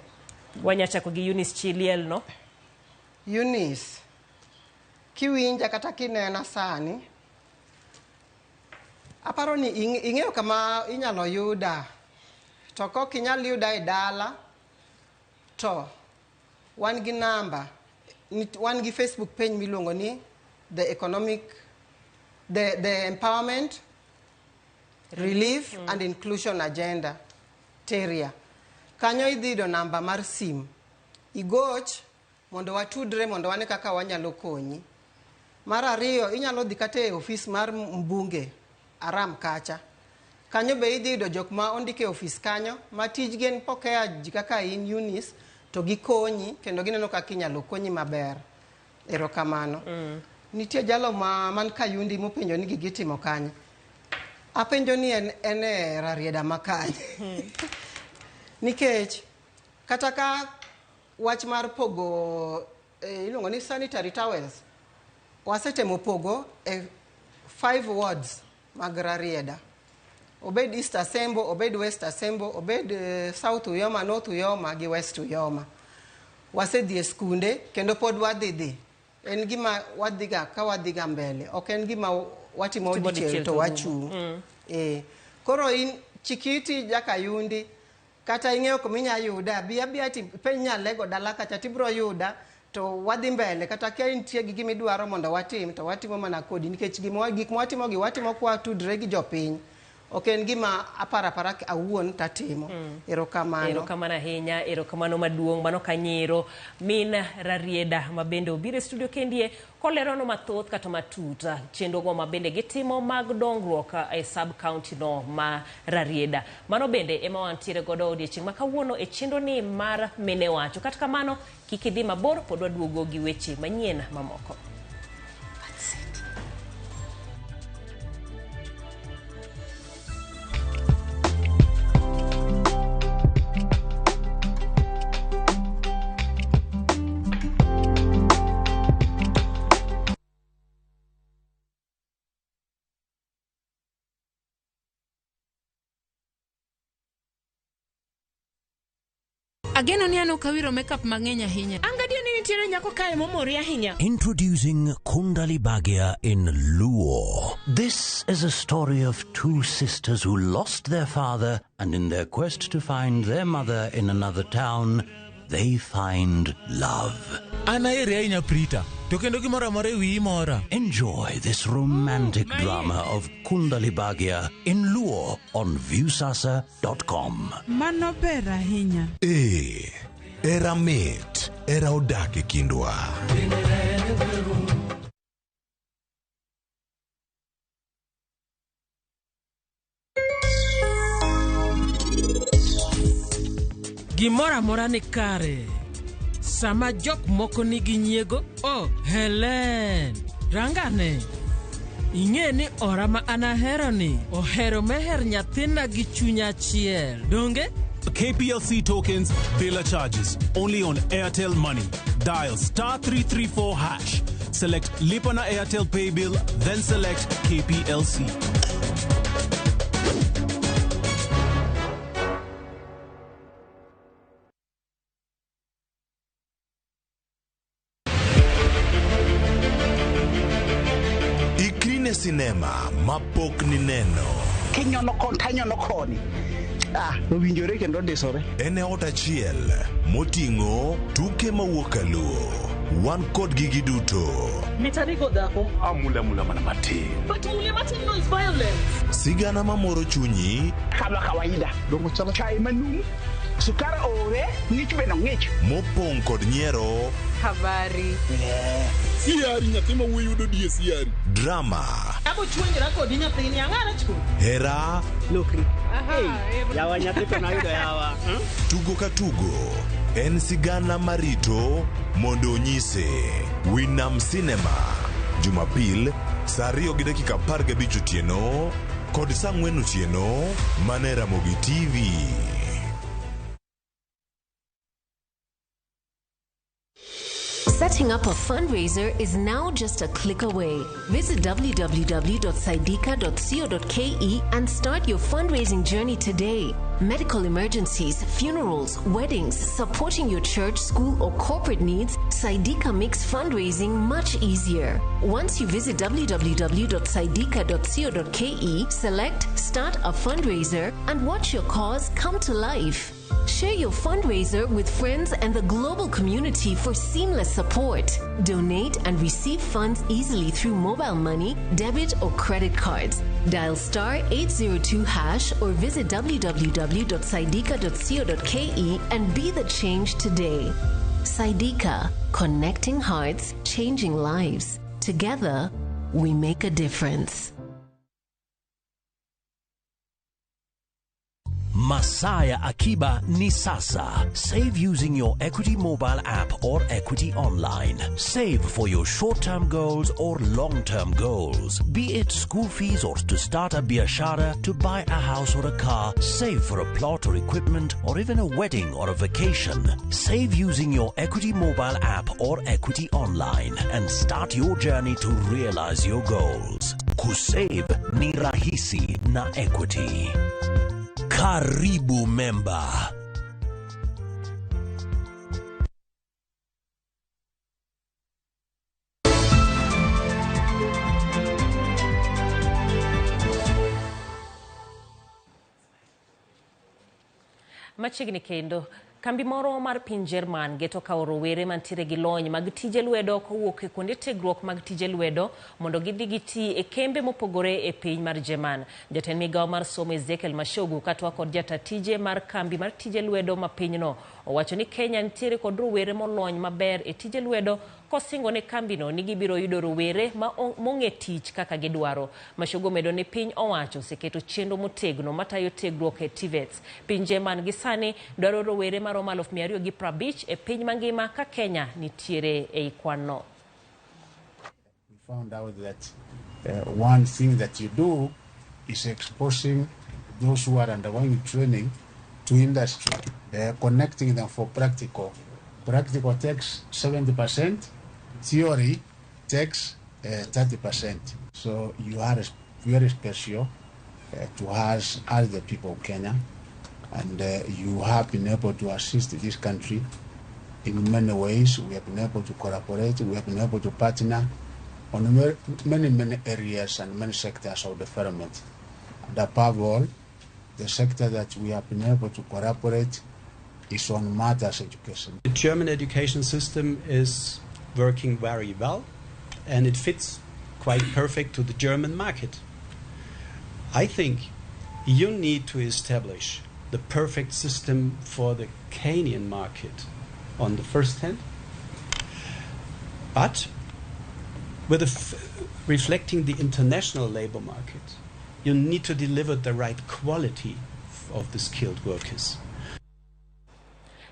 Wanya chako gi Eunice chi liel no. Eunice, kiwinja kata kinena sani, aparo ni ing'eyo kama inyalo yuda. To kok inyal yuda e dala, to wan gi namba, wan gi Facebook page miluongo ni The Economic, the Empowerment, Relief and Inclusion Agenda, Teria. Kanyo idhi yudo namba mar sim. Igoch mondo watudre mondo wane kaka wanyalo konyi. Mar ariyo, inyalo dhi kata e ofis mar mbunge, Aram kacha. Kanyo be idhi yudo jok ma ondike e ofis kanyo, ma tijgi en pokea ji kaka in Eunice, to gikonyi kendo gineno kaka inyalo konyi maber. Erokamano. Nitie jalo ma man Kayundi mopenjo ni gigi itimo kanye. Apenjo ni en e Rarieda ma kanye. Nikech kata ka wach mar pogo iluongo ni sanitary towels, wasetemo pogo e 5 wards mag Rarieda. Obed East Asembo, obed West Asembo, obed South Uyoma, North Uyoma gi West Uyoma. Wasedhi e skunde kendo pod wadhi dhi. En gima wadhiga ka wadhiga mbele. Ok en gima watimo dichiel to wachung'. Koro in chikiti Jakayundi, kata ing'eyo kuma inya yuda, bi abiya ti penj nyalego dala kacha tibiro yuda, to wadhi mbele. Kata ka intie gi gima idwaro mondo watim, to watimo mana kodi. Nikech gik mwatimo gi watimo kwa tudre gi jopiny. Ok en gima aparo apara awuon tatimo. Erokamano. Erokamano ahinya, erokamano maduong' mano kanyero min Rarieda ma bende obiro e studio kendie kolerono mathoth kata matut chenrogo ma bende gitimo mag dongruok e sub county no ma Rarieda. Mano bende ema wantiere godo odiechieng' ma kawuono e chenro ni mar Mine Wacho. Kata kamano kik idhi mabor, pod waduogo gi weche manyien mamoko. Ageno ni an ok awiro makeup mang'eny ahinya. An gadier ni nitiere nyako kae momori ahinya. Introducing Kundali Bhagya in Luo. This is a story of two sisters who lost their father and in their quest to find their mother in another town, they find love. An aheri ahinya Prita, to kendo gimoro amora e wiyi mora. Enjoy this romantic drama of Kundali Bhagya in Luo on Viusasa.com. Mano ber ahinya. Ee, era mit, era odak e kindwa. Gimoro amora ni kare. Sama jok moko nigi nyiego, oh, Helen, rangane. Ing'e ni ora ma an ahero ni ohero meher nyathina gi chuny achiel. Donge? KPLC tokens, bila charges. Only on Airtel Money. Dial star 334 hash. Select Lipa na Airtel Pay Bill, then select KPLC. Ikri ne sinema mapok nineno. Kinyono kon tanyono koni. Ah, owinjore kendo ndisore. En e ot achiel moting'o tuke mawuok kaluo. Wan kodgi giduto. Mitanigo dhako. Amula mula mana matin. But mule matin no is violence. Sigana mamoro chunyi Kama kawaida. Dongo chalo chai manum. Sukar ore, ng'ich be no ng'ich. mopong' kod nyiero, Habari. Siari nyathi ma wuoyi yudo die siari. drama, Abo chuonjra kodi nyathini ang'ara chuo. hera, Lokri. Yawa nyathi to nayudo yawa. tugo ka tugo. En sigana marito mondo onyise. Winam Cinema, Jumapil, saa 2:15 otieno kod saa 4 otieno mana e Ramogi TV. Setting up a fundraiser is now just a click away. Visit www.saidika.co.ke and start your fundraising journey today. Medical emergencies, funerals, weddings, supporting your church, school, or corporate needs, Saidika makes fundraising much easier. Once you visit www.saidika.co.ke, select Start a Fundraiser and watch your cause come to life. Share your fundraiser with friends and the global community for seamless support. Donate and receive funds easily through mobile money, debit, or credit cards. Dial star 802 hash or visit www.saidika.co.ke and be the change today. Saidika, connecting hearts, changing lives. Together, we make a difference. Masaya Akiba ni sasa. Save using your Equity mobile app or Equity online. Save for your short-term goals or long-term goals. Be it school fees or to start a biashara, to buy a house or a car, save for a plot or equipment, or even a wedding or a vacation. Save using your Equity mobile app or Equity online and start your journey to realize your goals. Kusave ni rahisi na Equity. Karibu member. Machiegni kendo, kambi moro mar piny Jerman geto kawo rowere mantiere gi lony mag tije lwedo kowuok e kuonde tiegruok mag tije lwedo mondo gidhi giti e kembe mopogore e piny mar Jerman. Jatend migawo mar somo Ezekiel Machogu katwa kod jata tije mar kambi mar tije lwedo ma pinyno owacho ni Kenya nitiere kod rowere molony maber e tije lwedo kosingo ne kambino ni gibiro yudo rowere ma mong'e tich kaka gidwaro. Machogu omedo ni piny owacho oseketo chenro motegno matayo tiegruok e TVETs. Piny Jerman gi sani dwaro rowere maromo 250,000 e piny mangima ka Kenya nitiere ei kwan-no. We found out that one thing that you do is exposing those who are undergoing training to industry, connecting them for practical. Practical takes 70%, theory takes 30%. So you are very special to us as the people of Kenya, and you have been able to assist this country In many ways, we have been able to collaborate, we have been able to partner on many, many areas and many sectors of development. And above all, the sector that we have been able to collaborate is on matters education. The German education system is working very well, and it fits quite perfect to the German market. I think you need to establish the perfect system for the Kenyan market on the first hand, but with reflecting the international labor market, you need to deliver the right quality of the skilled workers.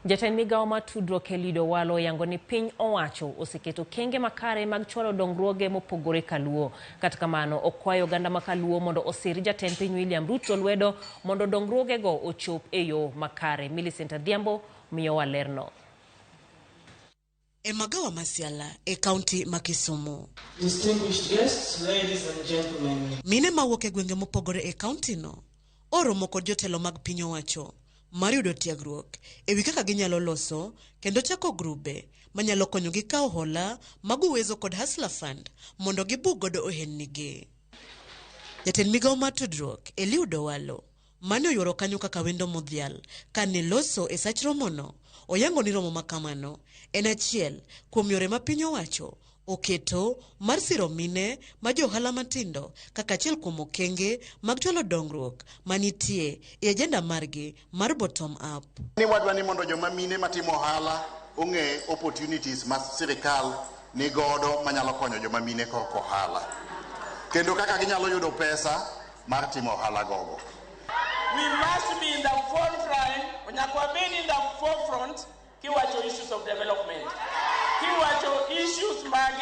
Jatend migawo mar tudruok Eliud Owalo oyango ni piny owacho oseketo kenge makare mag chwalo dongruoge mopogore kaluo. Kata kamano, okwayo oganda ma kaluo mondo osir jatend piny William Ruto lwedo mondo dongruogego ochop e yo makare. Millicent Adhiambo miyowa lerno. E magawa ma Siala e kaunti ma Kisumu. Distinguished guests, ladies and gentlemen. Mine mawuok e gwenge mopogore e kaunti no oromo kod jotelo mag piny owacho mar yudo tiegruok e wi kaka ginyalo loso kendo chako grube manyalo konyogi kawo hola mag Uwezo kod Hustler Fund mondo gibug godo ohelnigi. Jatend migawo mar tudruok Eliud Owalo mane oyuoro kanyo kaka wendo modhial kane loso e sach romono oyango ni romo makamano en achiel kuom yore ma piny owacho oketo mar siro mine ma jo ohala matindo kaka achiel kuom okenge mag chwalo dongruok manitie e agenda margi mar bottom up. Ni wadwa ni mondo joma mine matimo ohala ong'e opportunities ma sirikal ni godo manyalo konyo joma mine korka ohala, kendo kaka ginyalo yudo pesa mar timo ohala gogo. We must be in the front line, nyaka wabed in the forefront kiwacho issues of development, kiwacho issues mag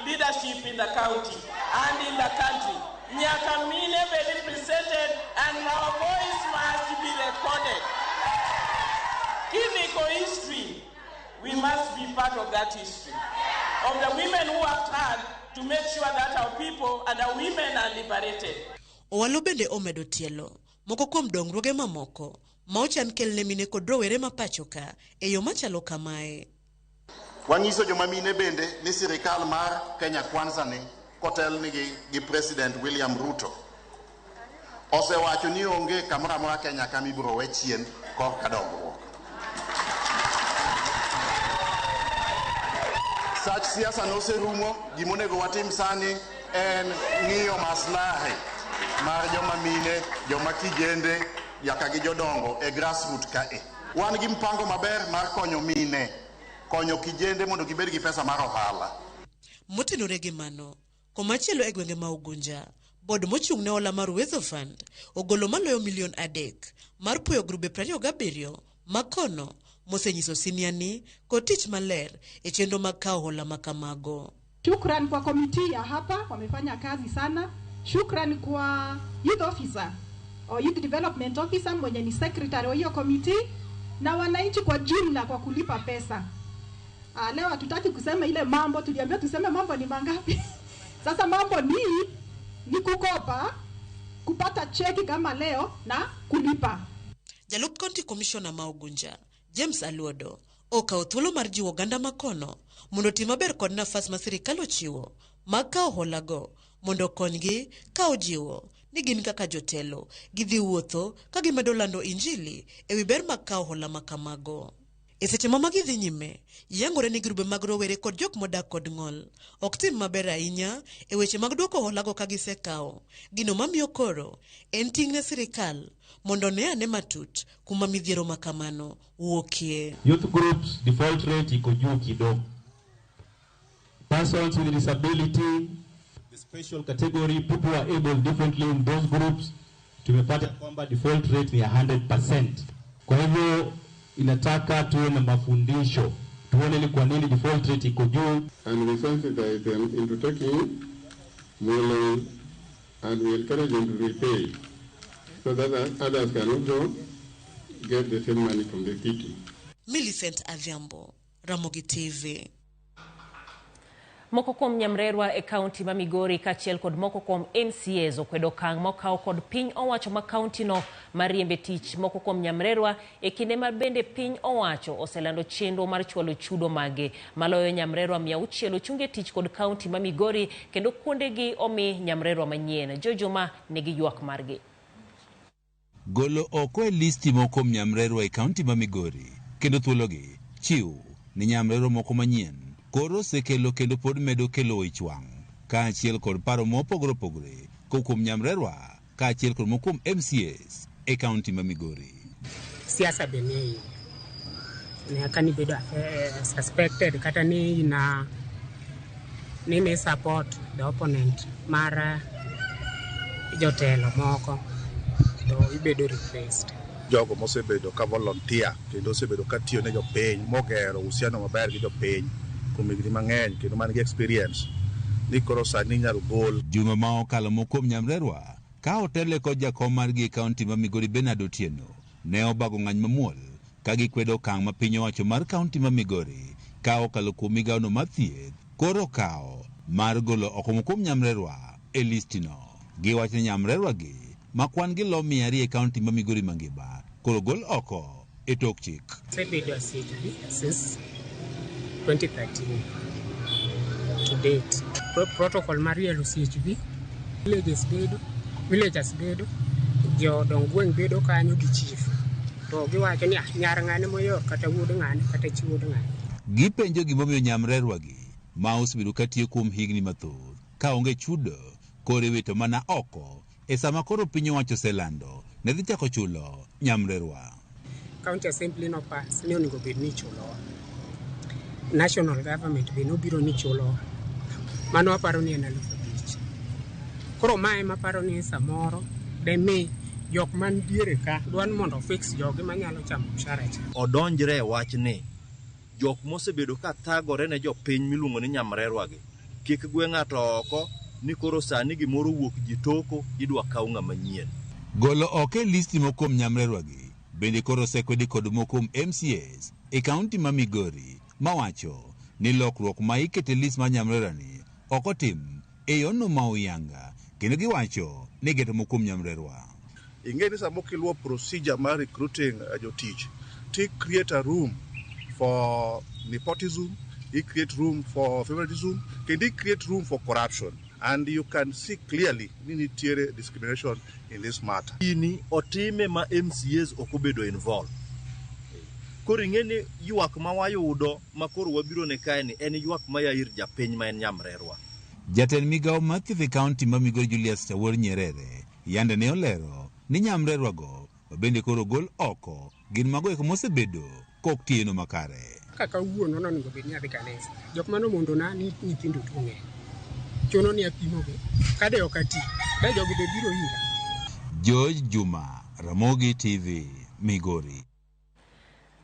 leadership in the county and in the country. Nyaka mine be represented and our voice must be recorded. Kindiko history, we must be part of that history, of the women who worked hard to make sure that our people and our women are liberated. Owalo bende omedo tielo moko kuom dongruoge mamoko ma ochan kelne mine kod rowere ma pacho ka e yo machalo kamae. Wanyiso joma mine bende ni sirikal mar Kenya Kwanza ni kotelnigi gi President William Ruto osewacho ni onge kamoro amora Kenya ka mibiro we chien korka dongruok. Sach siasa noserumo, gimonego watim sani en ng'iyo maslahi mar joma mine, joma kijende, nyaka gi jodongo e grassroot kae. Wan gi mpango maber mar konyo mine, konyo kijende mondo gibed gi pesa mar ohala. Motenore gi mano, komachielo e gwenge ma Ugunja, bod mochung' ne hola mar Uwezo Fund ogolo maloyo milion 3 mar puoyo grube 27 makono mosenyiso siniani kod tich maler e chenro mag kawo hola makamago. Shukran kwa komiti ya hapa, wamefanya kazi sana. Shukran kwa youth officer or youth development officer mwenye ni secretary wa hiyo komiti na wananchi kwa jumla kwa kulipa pesa. Leo hatutaki kusema ile mambo, tuliambiwa tuseme mambo ni mangapi. Sasa mambo ni kukopa, kupata cheki kama leo na kulipa. Jalup County Commissioner ma Ugunja, James Aluodo, okawo thuolo mar jiwo oganda makono mondo oti maber kod nafas ma sirikal ochiwo mag kawo holago mondo okonygi ka ojiwo ni gin kaka jotelo gidhi wuotho ka gimedo lando injili ewi ber mag kawo hola makamago. E seche ma magi dhi nyime, yangore ni grube mag rowere kod jok modak kod ng'ol ok tim maber ahinya e weche mag duoko holago ka gisekawo. Gino mamiyo koro en ting' ne sirikal mondo ne ane matut kuma midhiero makamano wuokie. Youth groups default rate iko juu kidogo. Persons with disability, the special category, people who are able differently in those groups, tumepata kwamba default rate ni 100%. Kwa hivyo inataka tuwe na mafundisho, tuone ni kwa nini default rate iko juu. And we sensitize them into taking more loans and we encourage them to repay so that others can also get the same money from the city. Millicent Adhiambo, Ramogi TV. Moko kuom nyamrerwa e kaunti ma Migori kaachiel kod moko kuom MCAs okwedo okang' mokaw kod piny owacho ma kauntino mar riembe tich moko kuom nyamrerwa e kinde ma bende piny owacho oselando chenro mar chwalo chudo mage. Maloyo nyamrerwa 600 ochunge tich kod kaunti ma Migori kendo kuondegi omi nyamrerwa manyien. Jojuma nigi ywak margi. Golo oko e listi moko kuom nyamrerwa e kaunti ma Migori kendo thuologi chiw ni nyamrerwa moko manyien koro osekelo kendo pod medo kelo ich wang' kaachiel kod paro mopogore opogore kowuok kuom nyamrerwa kaachiel kod moko kuom MCAs e kaunti ma Migori. Siasa be nie iye. Nyaka nibedo suspected kata ni ina ni support the opponent mar jotelo moko to ibedo replaced. Jogo mosebedo ka volunteer kendo osebedo ka tiyo ne jopiny mogero uhusiano maber gi jopiny kuom higni mang'eny kendo man gi experience ni koro sani inyalo gol. Juma ma okalo moko kuom nyamrerwa ka otele kod jakom margi e kaunti ma Migori Bernard Otieno ne obago ng'any mamuol ka gikwedo okang' ma piny owacho mar kaunti ma Migori ka okalo kuom migawono mar thieth koro okawo mar golo oko moko kuom nyamrerwa e listino. Giwacho ni nyamrerwa gi ma kwan gi lo 200 e kaunti ma Migori mangima koro gol oko e tok chik. Asebedo a CHV since 2013 to date. Protocol mar yelo CHV, villages bedo, villagers bedo, jodong gweng' bedo kanyo gi chief. To giwacho ni nyar ng'ane moyor kata wuod ng'ane kata chi wuod ng'ane. Gipenjo gimomiyo nyamrerwa gi ma osebedo katiyo kuom higni mathoth ka onge chudo koro iwito mana oko e sama koro piny owacho oselando ne dhi chako chulo nyamrerwa. County Assembly no pass ni onego bed ni ichulowa. National government be nobiro ni chulowa. Mano aparo ni en 5,000. Koro mae maparo ni samoro demi jok man diere ka dwa ni mondo fix jogi manyalo chamo mshahara cha. Odonjre e wachni jok mosebedo ka thagore ne jopiny miluongo ni nyamrerwa gi kik gwe ng'ato oko ni koro sani gimoro wuok ji toko idwa kaw ng'ama nyien. Golo oko e listi moko kuom nyamrerwa gi bende koro osekwedi kod moko kuom MCAs e kaunti ma Migori mawacho ni lokruok ma ikete list mar nyamrerwa ni ok otim e yono ma oyanga kendo giwacho ni geto moko kuom nyamrerwa. Ing'e ni sama kiluwo procedure mar recruiting jotich ti create a room for nepotism, i create room for favoritism, kendo i create room for corruption. And you can see clearly ni nitiere discrimination in this matter. Gini otime ma MCAs ok obedo involved. Koro ing'e ni ywak ma wayudo ma koro wabiro ne kae ni en ywak ma ya ir japiny ma en nyamrerwa. Jatend migawo mar thieth e kaunti ma Migori Julius Chawor Nyerere yande ne olero ni nyamrerwa go bende koro gol oko gin mago eko mosebedo kok tiyo makare. Kaka kawuono nonego bed ni adhi kanisa. Jok mano mondo na ni nyithindo tuo ng'eny. Chuno ni apimogi. Kade ok ati, de jogi be biro ira. George Juma, Ramogi TV, Migori.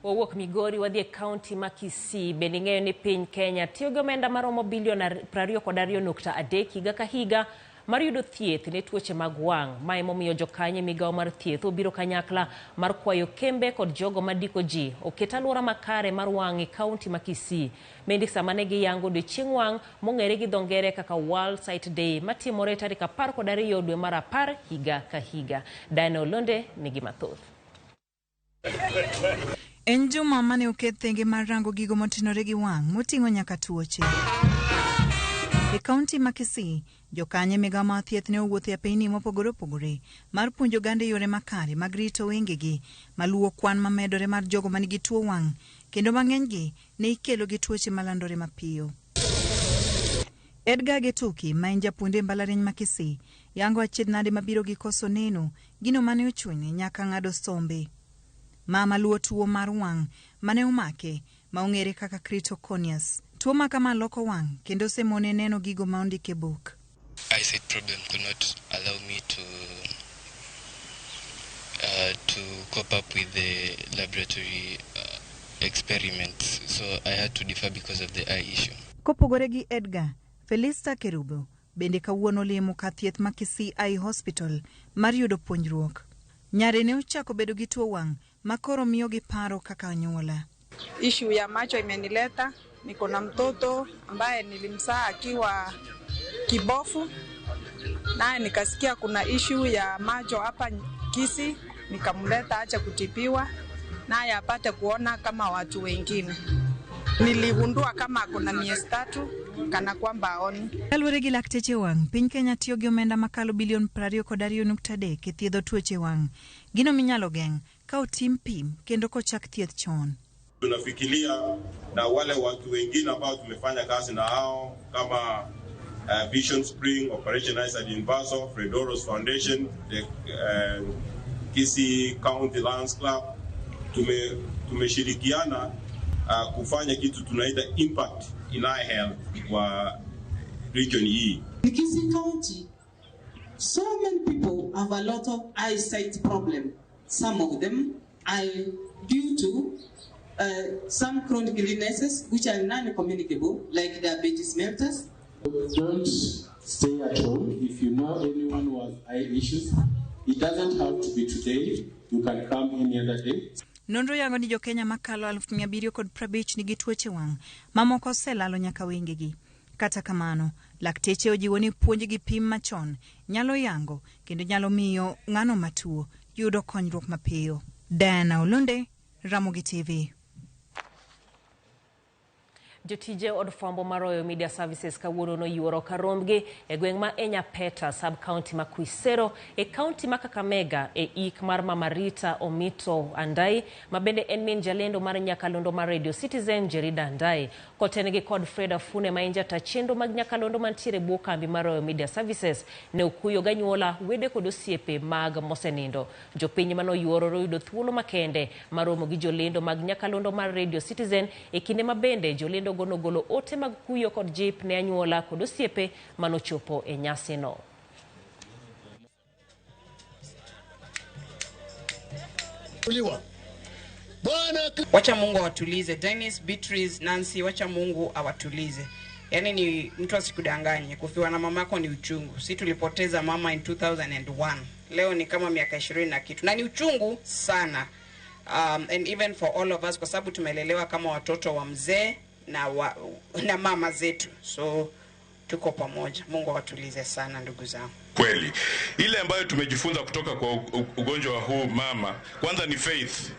Wawuok Migori wadhi e kaunti ma Kisii. Bende ing'eyo ni piny Kenya tiyo gi omenda maromo bilion 22.3 higa ka higa mar yudo thieth ne tuoche mag wang'. Ma emomiyo jokanyo e migawo mar thieth obiro kanyakla mar kwayo kembe kod jogo madiko ji oket alwora makare mar wang' e kaunti ma Kisii. Bende sama ne giyango odiochieng' wang' mong'ere gi dho ngere kaka World Sight Day matimore tarik 12 dwe mar 10 higa ka higa. Diana Olonde nigi mathoth. En juma mane oket thenge mar rango gigo motenore gi wang' moting'o nyaka tuoche. E kaunti ma Kisii, jokanyo e migawo mar thieth ne owuotho e apeyni mopogore opogore mar puonjo oganda e yore makare mag rito wengegi maluwo kwan mamedore mar jogo manigi tuo wang' kendo mang'enygi ne ikelo gi tuoche malandore mapiyo. Edgar Getuki ma en japuonj e mbalariany ma Kisii yango achiedh nade mabiro gi koso neno gino mane ochune nyaka ng'ado sombe. Mama luwo tuo mar wang' mane omake ma ong'ere kaka keratoconus. Tuo ma kama loko wang' kendo osemone neno gigo ma ondik e buk. Eyesight problem could not allow me to cope up with the laboratory experiments, so I had to defer because of the eye issue. Kopogore gi Edgar, Felista Kerubo bende kawuono olimo kar thieth ma Kisii Eye Hospital mar yudo puonjruok. Nyare ne ochako bedo gi tuo wang' ma koro miyogi paro kaka anyuola. Issue ya macho imenileta, Niko na mtoto ambaye nilimzaa akiwa kibofu, naye nikasikia kuna issue ya macho hapa Kisii, nikamleta acha kutibiwa naye apate kuona kama watu wengine. Niligundua kama kuna miezi 3 kana kwamba aoni. Kaluwore gi lakteche wang', piny Kenya tiyo gi omenda makalo bilion 22.3 e thiedho tuoche wang'. Gino minyalo geng' ka otim pim kendo kochak thieth chon. Tunafikiria na wale watu wengine ambao tumefanya kazi na hao kama Vision Spring, Operation Eyesight Universal, Fredoros Foundation, the Kisii County Lions Club, tumeshirikiana kufanya kitu tunaita impact in eye health kwa region hii. In Kisii County, so many people have a lot of eyesight problem. Some of them are due to some chronic illnesses which are non-communicable, like diabetes mellitus. Don't stay at home. If you know anyone who has eye issues, it doesn't have to be today. You can come any other day. Nonro yango ni jo-Kenya makalo 750 nigi tuoche wang', mamoko oselalo nyaka wengegi. Kata kamano, lakteche ojiwo ni puonj gi pim machon nyalo yango kendo nyalo miyo ng'ano matuo yudo konyruok mapiyo. Diana Olunde, Ramogi TV. Jotije od fwambo mar Royal Media Services kawuono noyuoro karombgi e gweng' ma Enyapeta, sub-county ma Kuisero, e county ma Kakamega, e ik mar Mama Rita Omito Andai, ma bende en min jalendo mar nyakalondo mar Radio Citizen Jerida Andai. Kotenegi kod Fred Afune ma en jata chenro mag nyakalondo mantiere bwo kambi mar Royal Media Services, ne okuyo ganyuola, wede kod osiepe mag mosenindo. Jopiny manoyuoro noyudo thuolo makende mar romo gi jolendo mag nyakalondo mar Radio Citizen e kinde ma bende jolendo nogolo ote mag kuyo kod jip ne anyuola kod osiepe manochopo e nyasino. Wacha Mungu awatulize. Dennis, Beatrice, Nancy, wacha Mungu awatulize. Yaani ni mtu asikudanganye, kufiwa na mamako ni uchungu. Si tulipoteza mama in 2001. Leo ni kama miaka 20 na kitu. Na ni uchungu sana. And even for all of us, kwa sababu tumelelewa kama watoto wa mzee na mama zetu. So tuko pamoja. Mungu awatulize sana ndugu zangu. Kweli. Ile ambayo tumejifunza kutoka kwa ugonjwa huu mama, kwanza ni faith.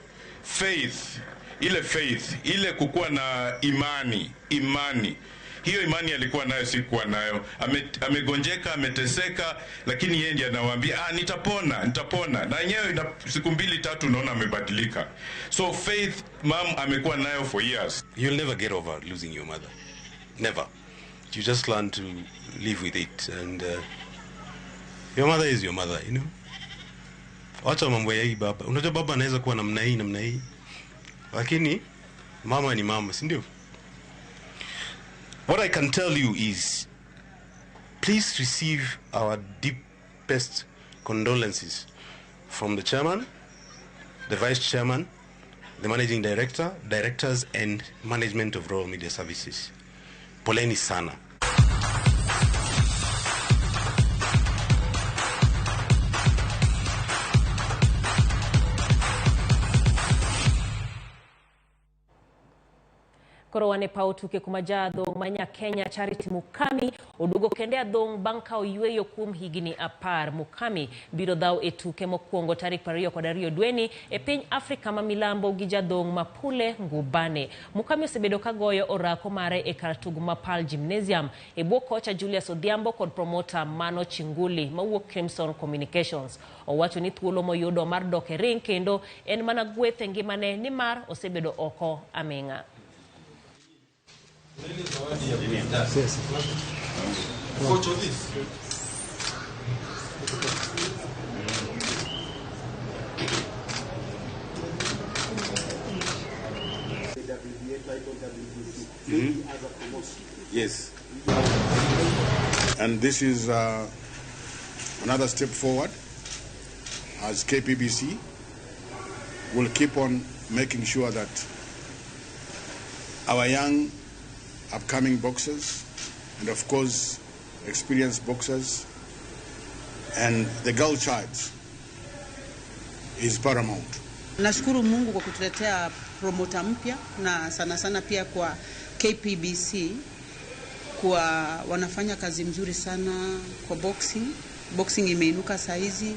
Faith, ile faith, ile kukuwa na imani, imani. Hiyo imani alikuwa nayo, sikuwa nayo. Amegonjeka, ameteseka, lakini yeye ndiye anawaambia, nitapona, nitapona. Na yenyewe siku 2 3 unaona amebadilika. So faith mom amekuwa nayo for years. You'll never get over losing your mother. Never. You just learn to live with it, and your mother is your mother, you know. Wacha mambo ya hii baba. Unajua baba anaweza kuwa namna hii, namna hii. Lakini mama ni mama, si ndio? What I can tell you is, please receive our deepest condolences from the chairman, the vice chairman, the managing director, directors and management of Royal Media Services. Poleni sana. Koro wane paw tuke kuma jadhong' ma nya Kenya Charity Mukami oduogo kende adhong' bang' kawo yweyo kuom higni 10. Mukami biro dhaw e tuke mokwongo tarik 22 dweni e piny Afrika ma milambo gi jadhong' Mapule Ngubane. Mukami osebedo ka goyo orako mare e kar tugo ma Pearl Gymnasium e bwo kocha Julius Odhiambo kod promota Mano Chinguli mawuok Crimson Communications. Owacho ni thuolo moyudo mar dok e ring kendo en mana gweth e ngimane nimar osebedo oko aming'a. Coach Otis. Yes. And this is another step forward as KPBC will keep on making sure that our young upcoming boxers and of course experienced boxers and the girl child is paramount. Nashukuru Mungu kwa kutuletea promoter mpya na sana sana pia kwa KPBC kwa wanafanya kazi mzuri sana kwa boxing. Boxing imeinuka saa hizi.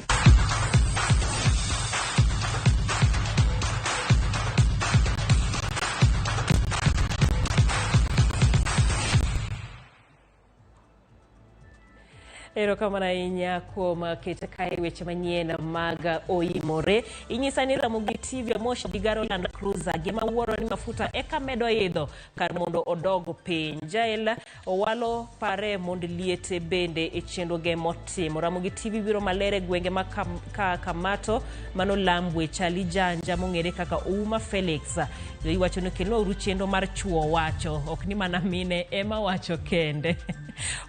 Erokamano ahinya kuom keto kae weche manyien mag oimore. Inyisa ni Ramogi TV Moshi Digaro Land Cruiser gima wuoro ni mafuta eka medo idho kar mondo odog piny. Jael Owalo pare mond liete bende e chenroge motimo. Ramogi TV biro maler e gwenge ma ka Kamato mano Lambwe Chali Janja mong'ere kaka Ouma Felix. Iwacho ni keluru chenro mar chuo wacho ok ni mana mine ema wacho kende.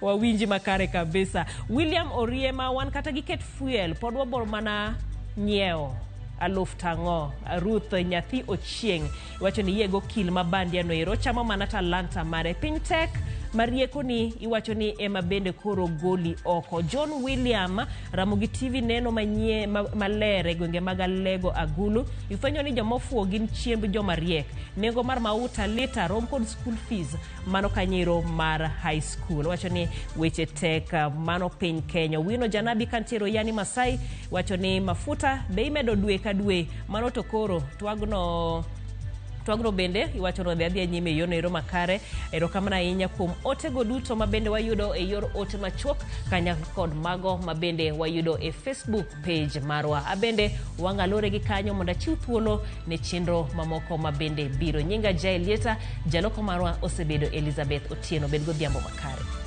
Wawinji makare kabisa. William Oriema wan kata gi ket fuel pod wabor mana nyiewo aluf tang'o. Ruth nyathi Ochieng iwacho ni yie go kil ma bandia no ero chamo mana talanta mare. Piny tek marieko ni iwacho ni ema bende koro goli oko. John William Ramogi TV neno manyie maler e gwenge mag Alego Agulu ifwenyo ni jomofuwo gin chiemb joma riek. Nengo mar mauta lita rom kod school fees mano kanyiro mar high school. Wacho ni weche tek mano piny Kenya. Wino Janabi kantiero yani Masai wacho ni mafuta be imedo dwe ka dwe mano to koro twagno bende iwacho no dhi adhiya nyime e yono ero makare. Erokamano ahinya kuom otego duto ma bende wayudo e yor ote machuok kanyakla kod mago ma bende wayudo e Facebook page marwa. Abende wang'alore gi kanyo mondo achiw thuolo ne chenro mamoko ma bende biro. Nyinga Jael Lieta, jaloko marwa osebedo Elizabeth Otieno. Bed godhiambo makare.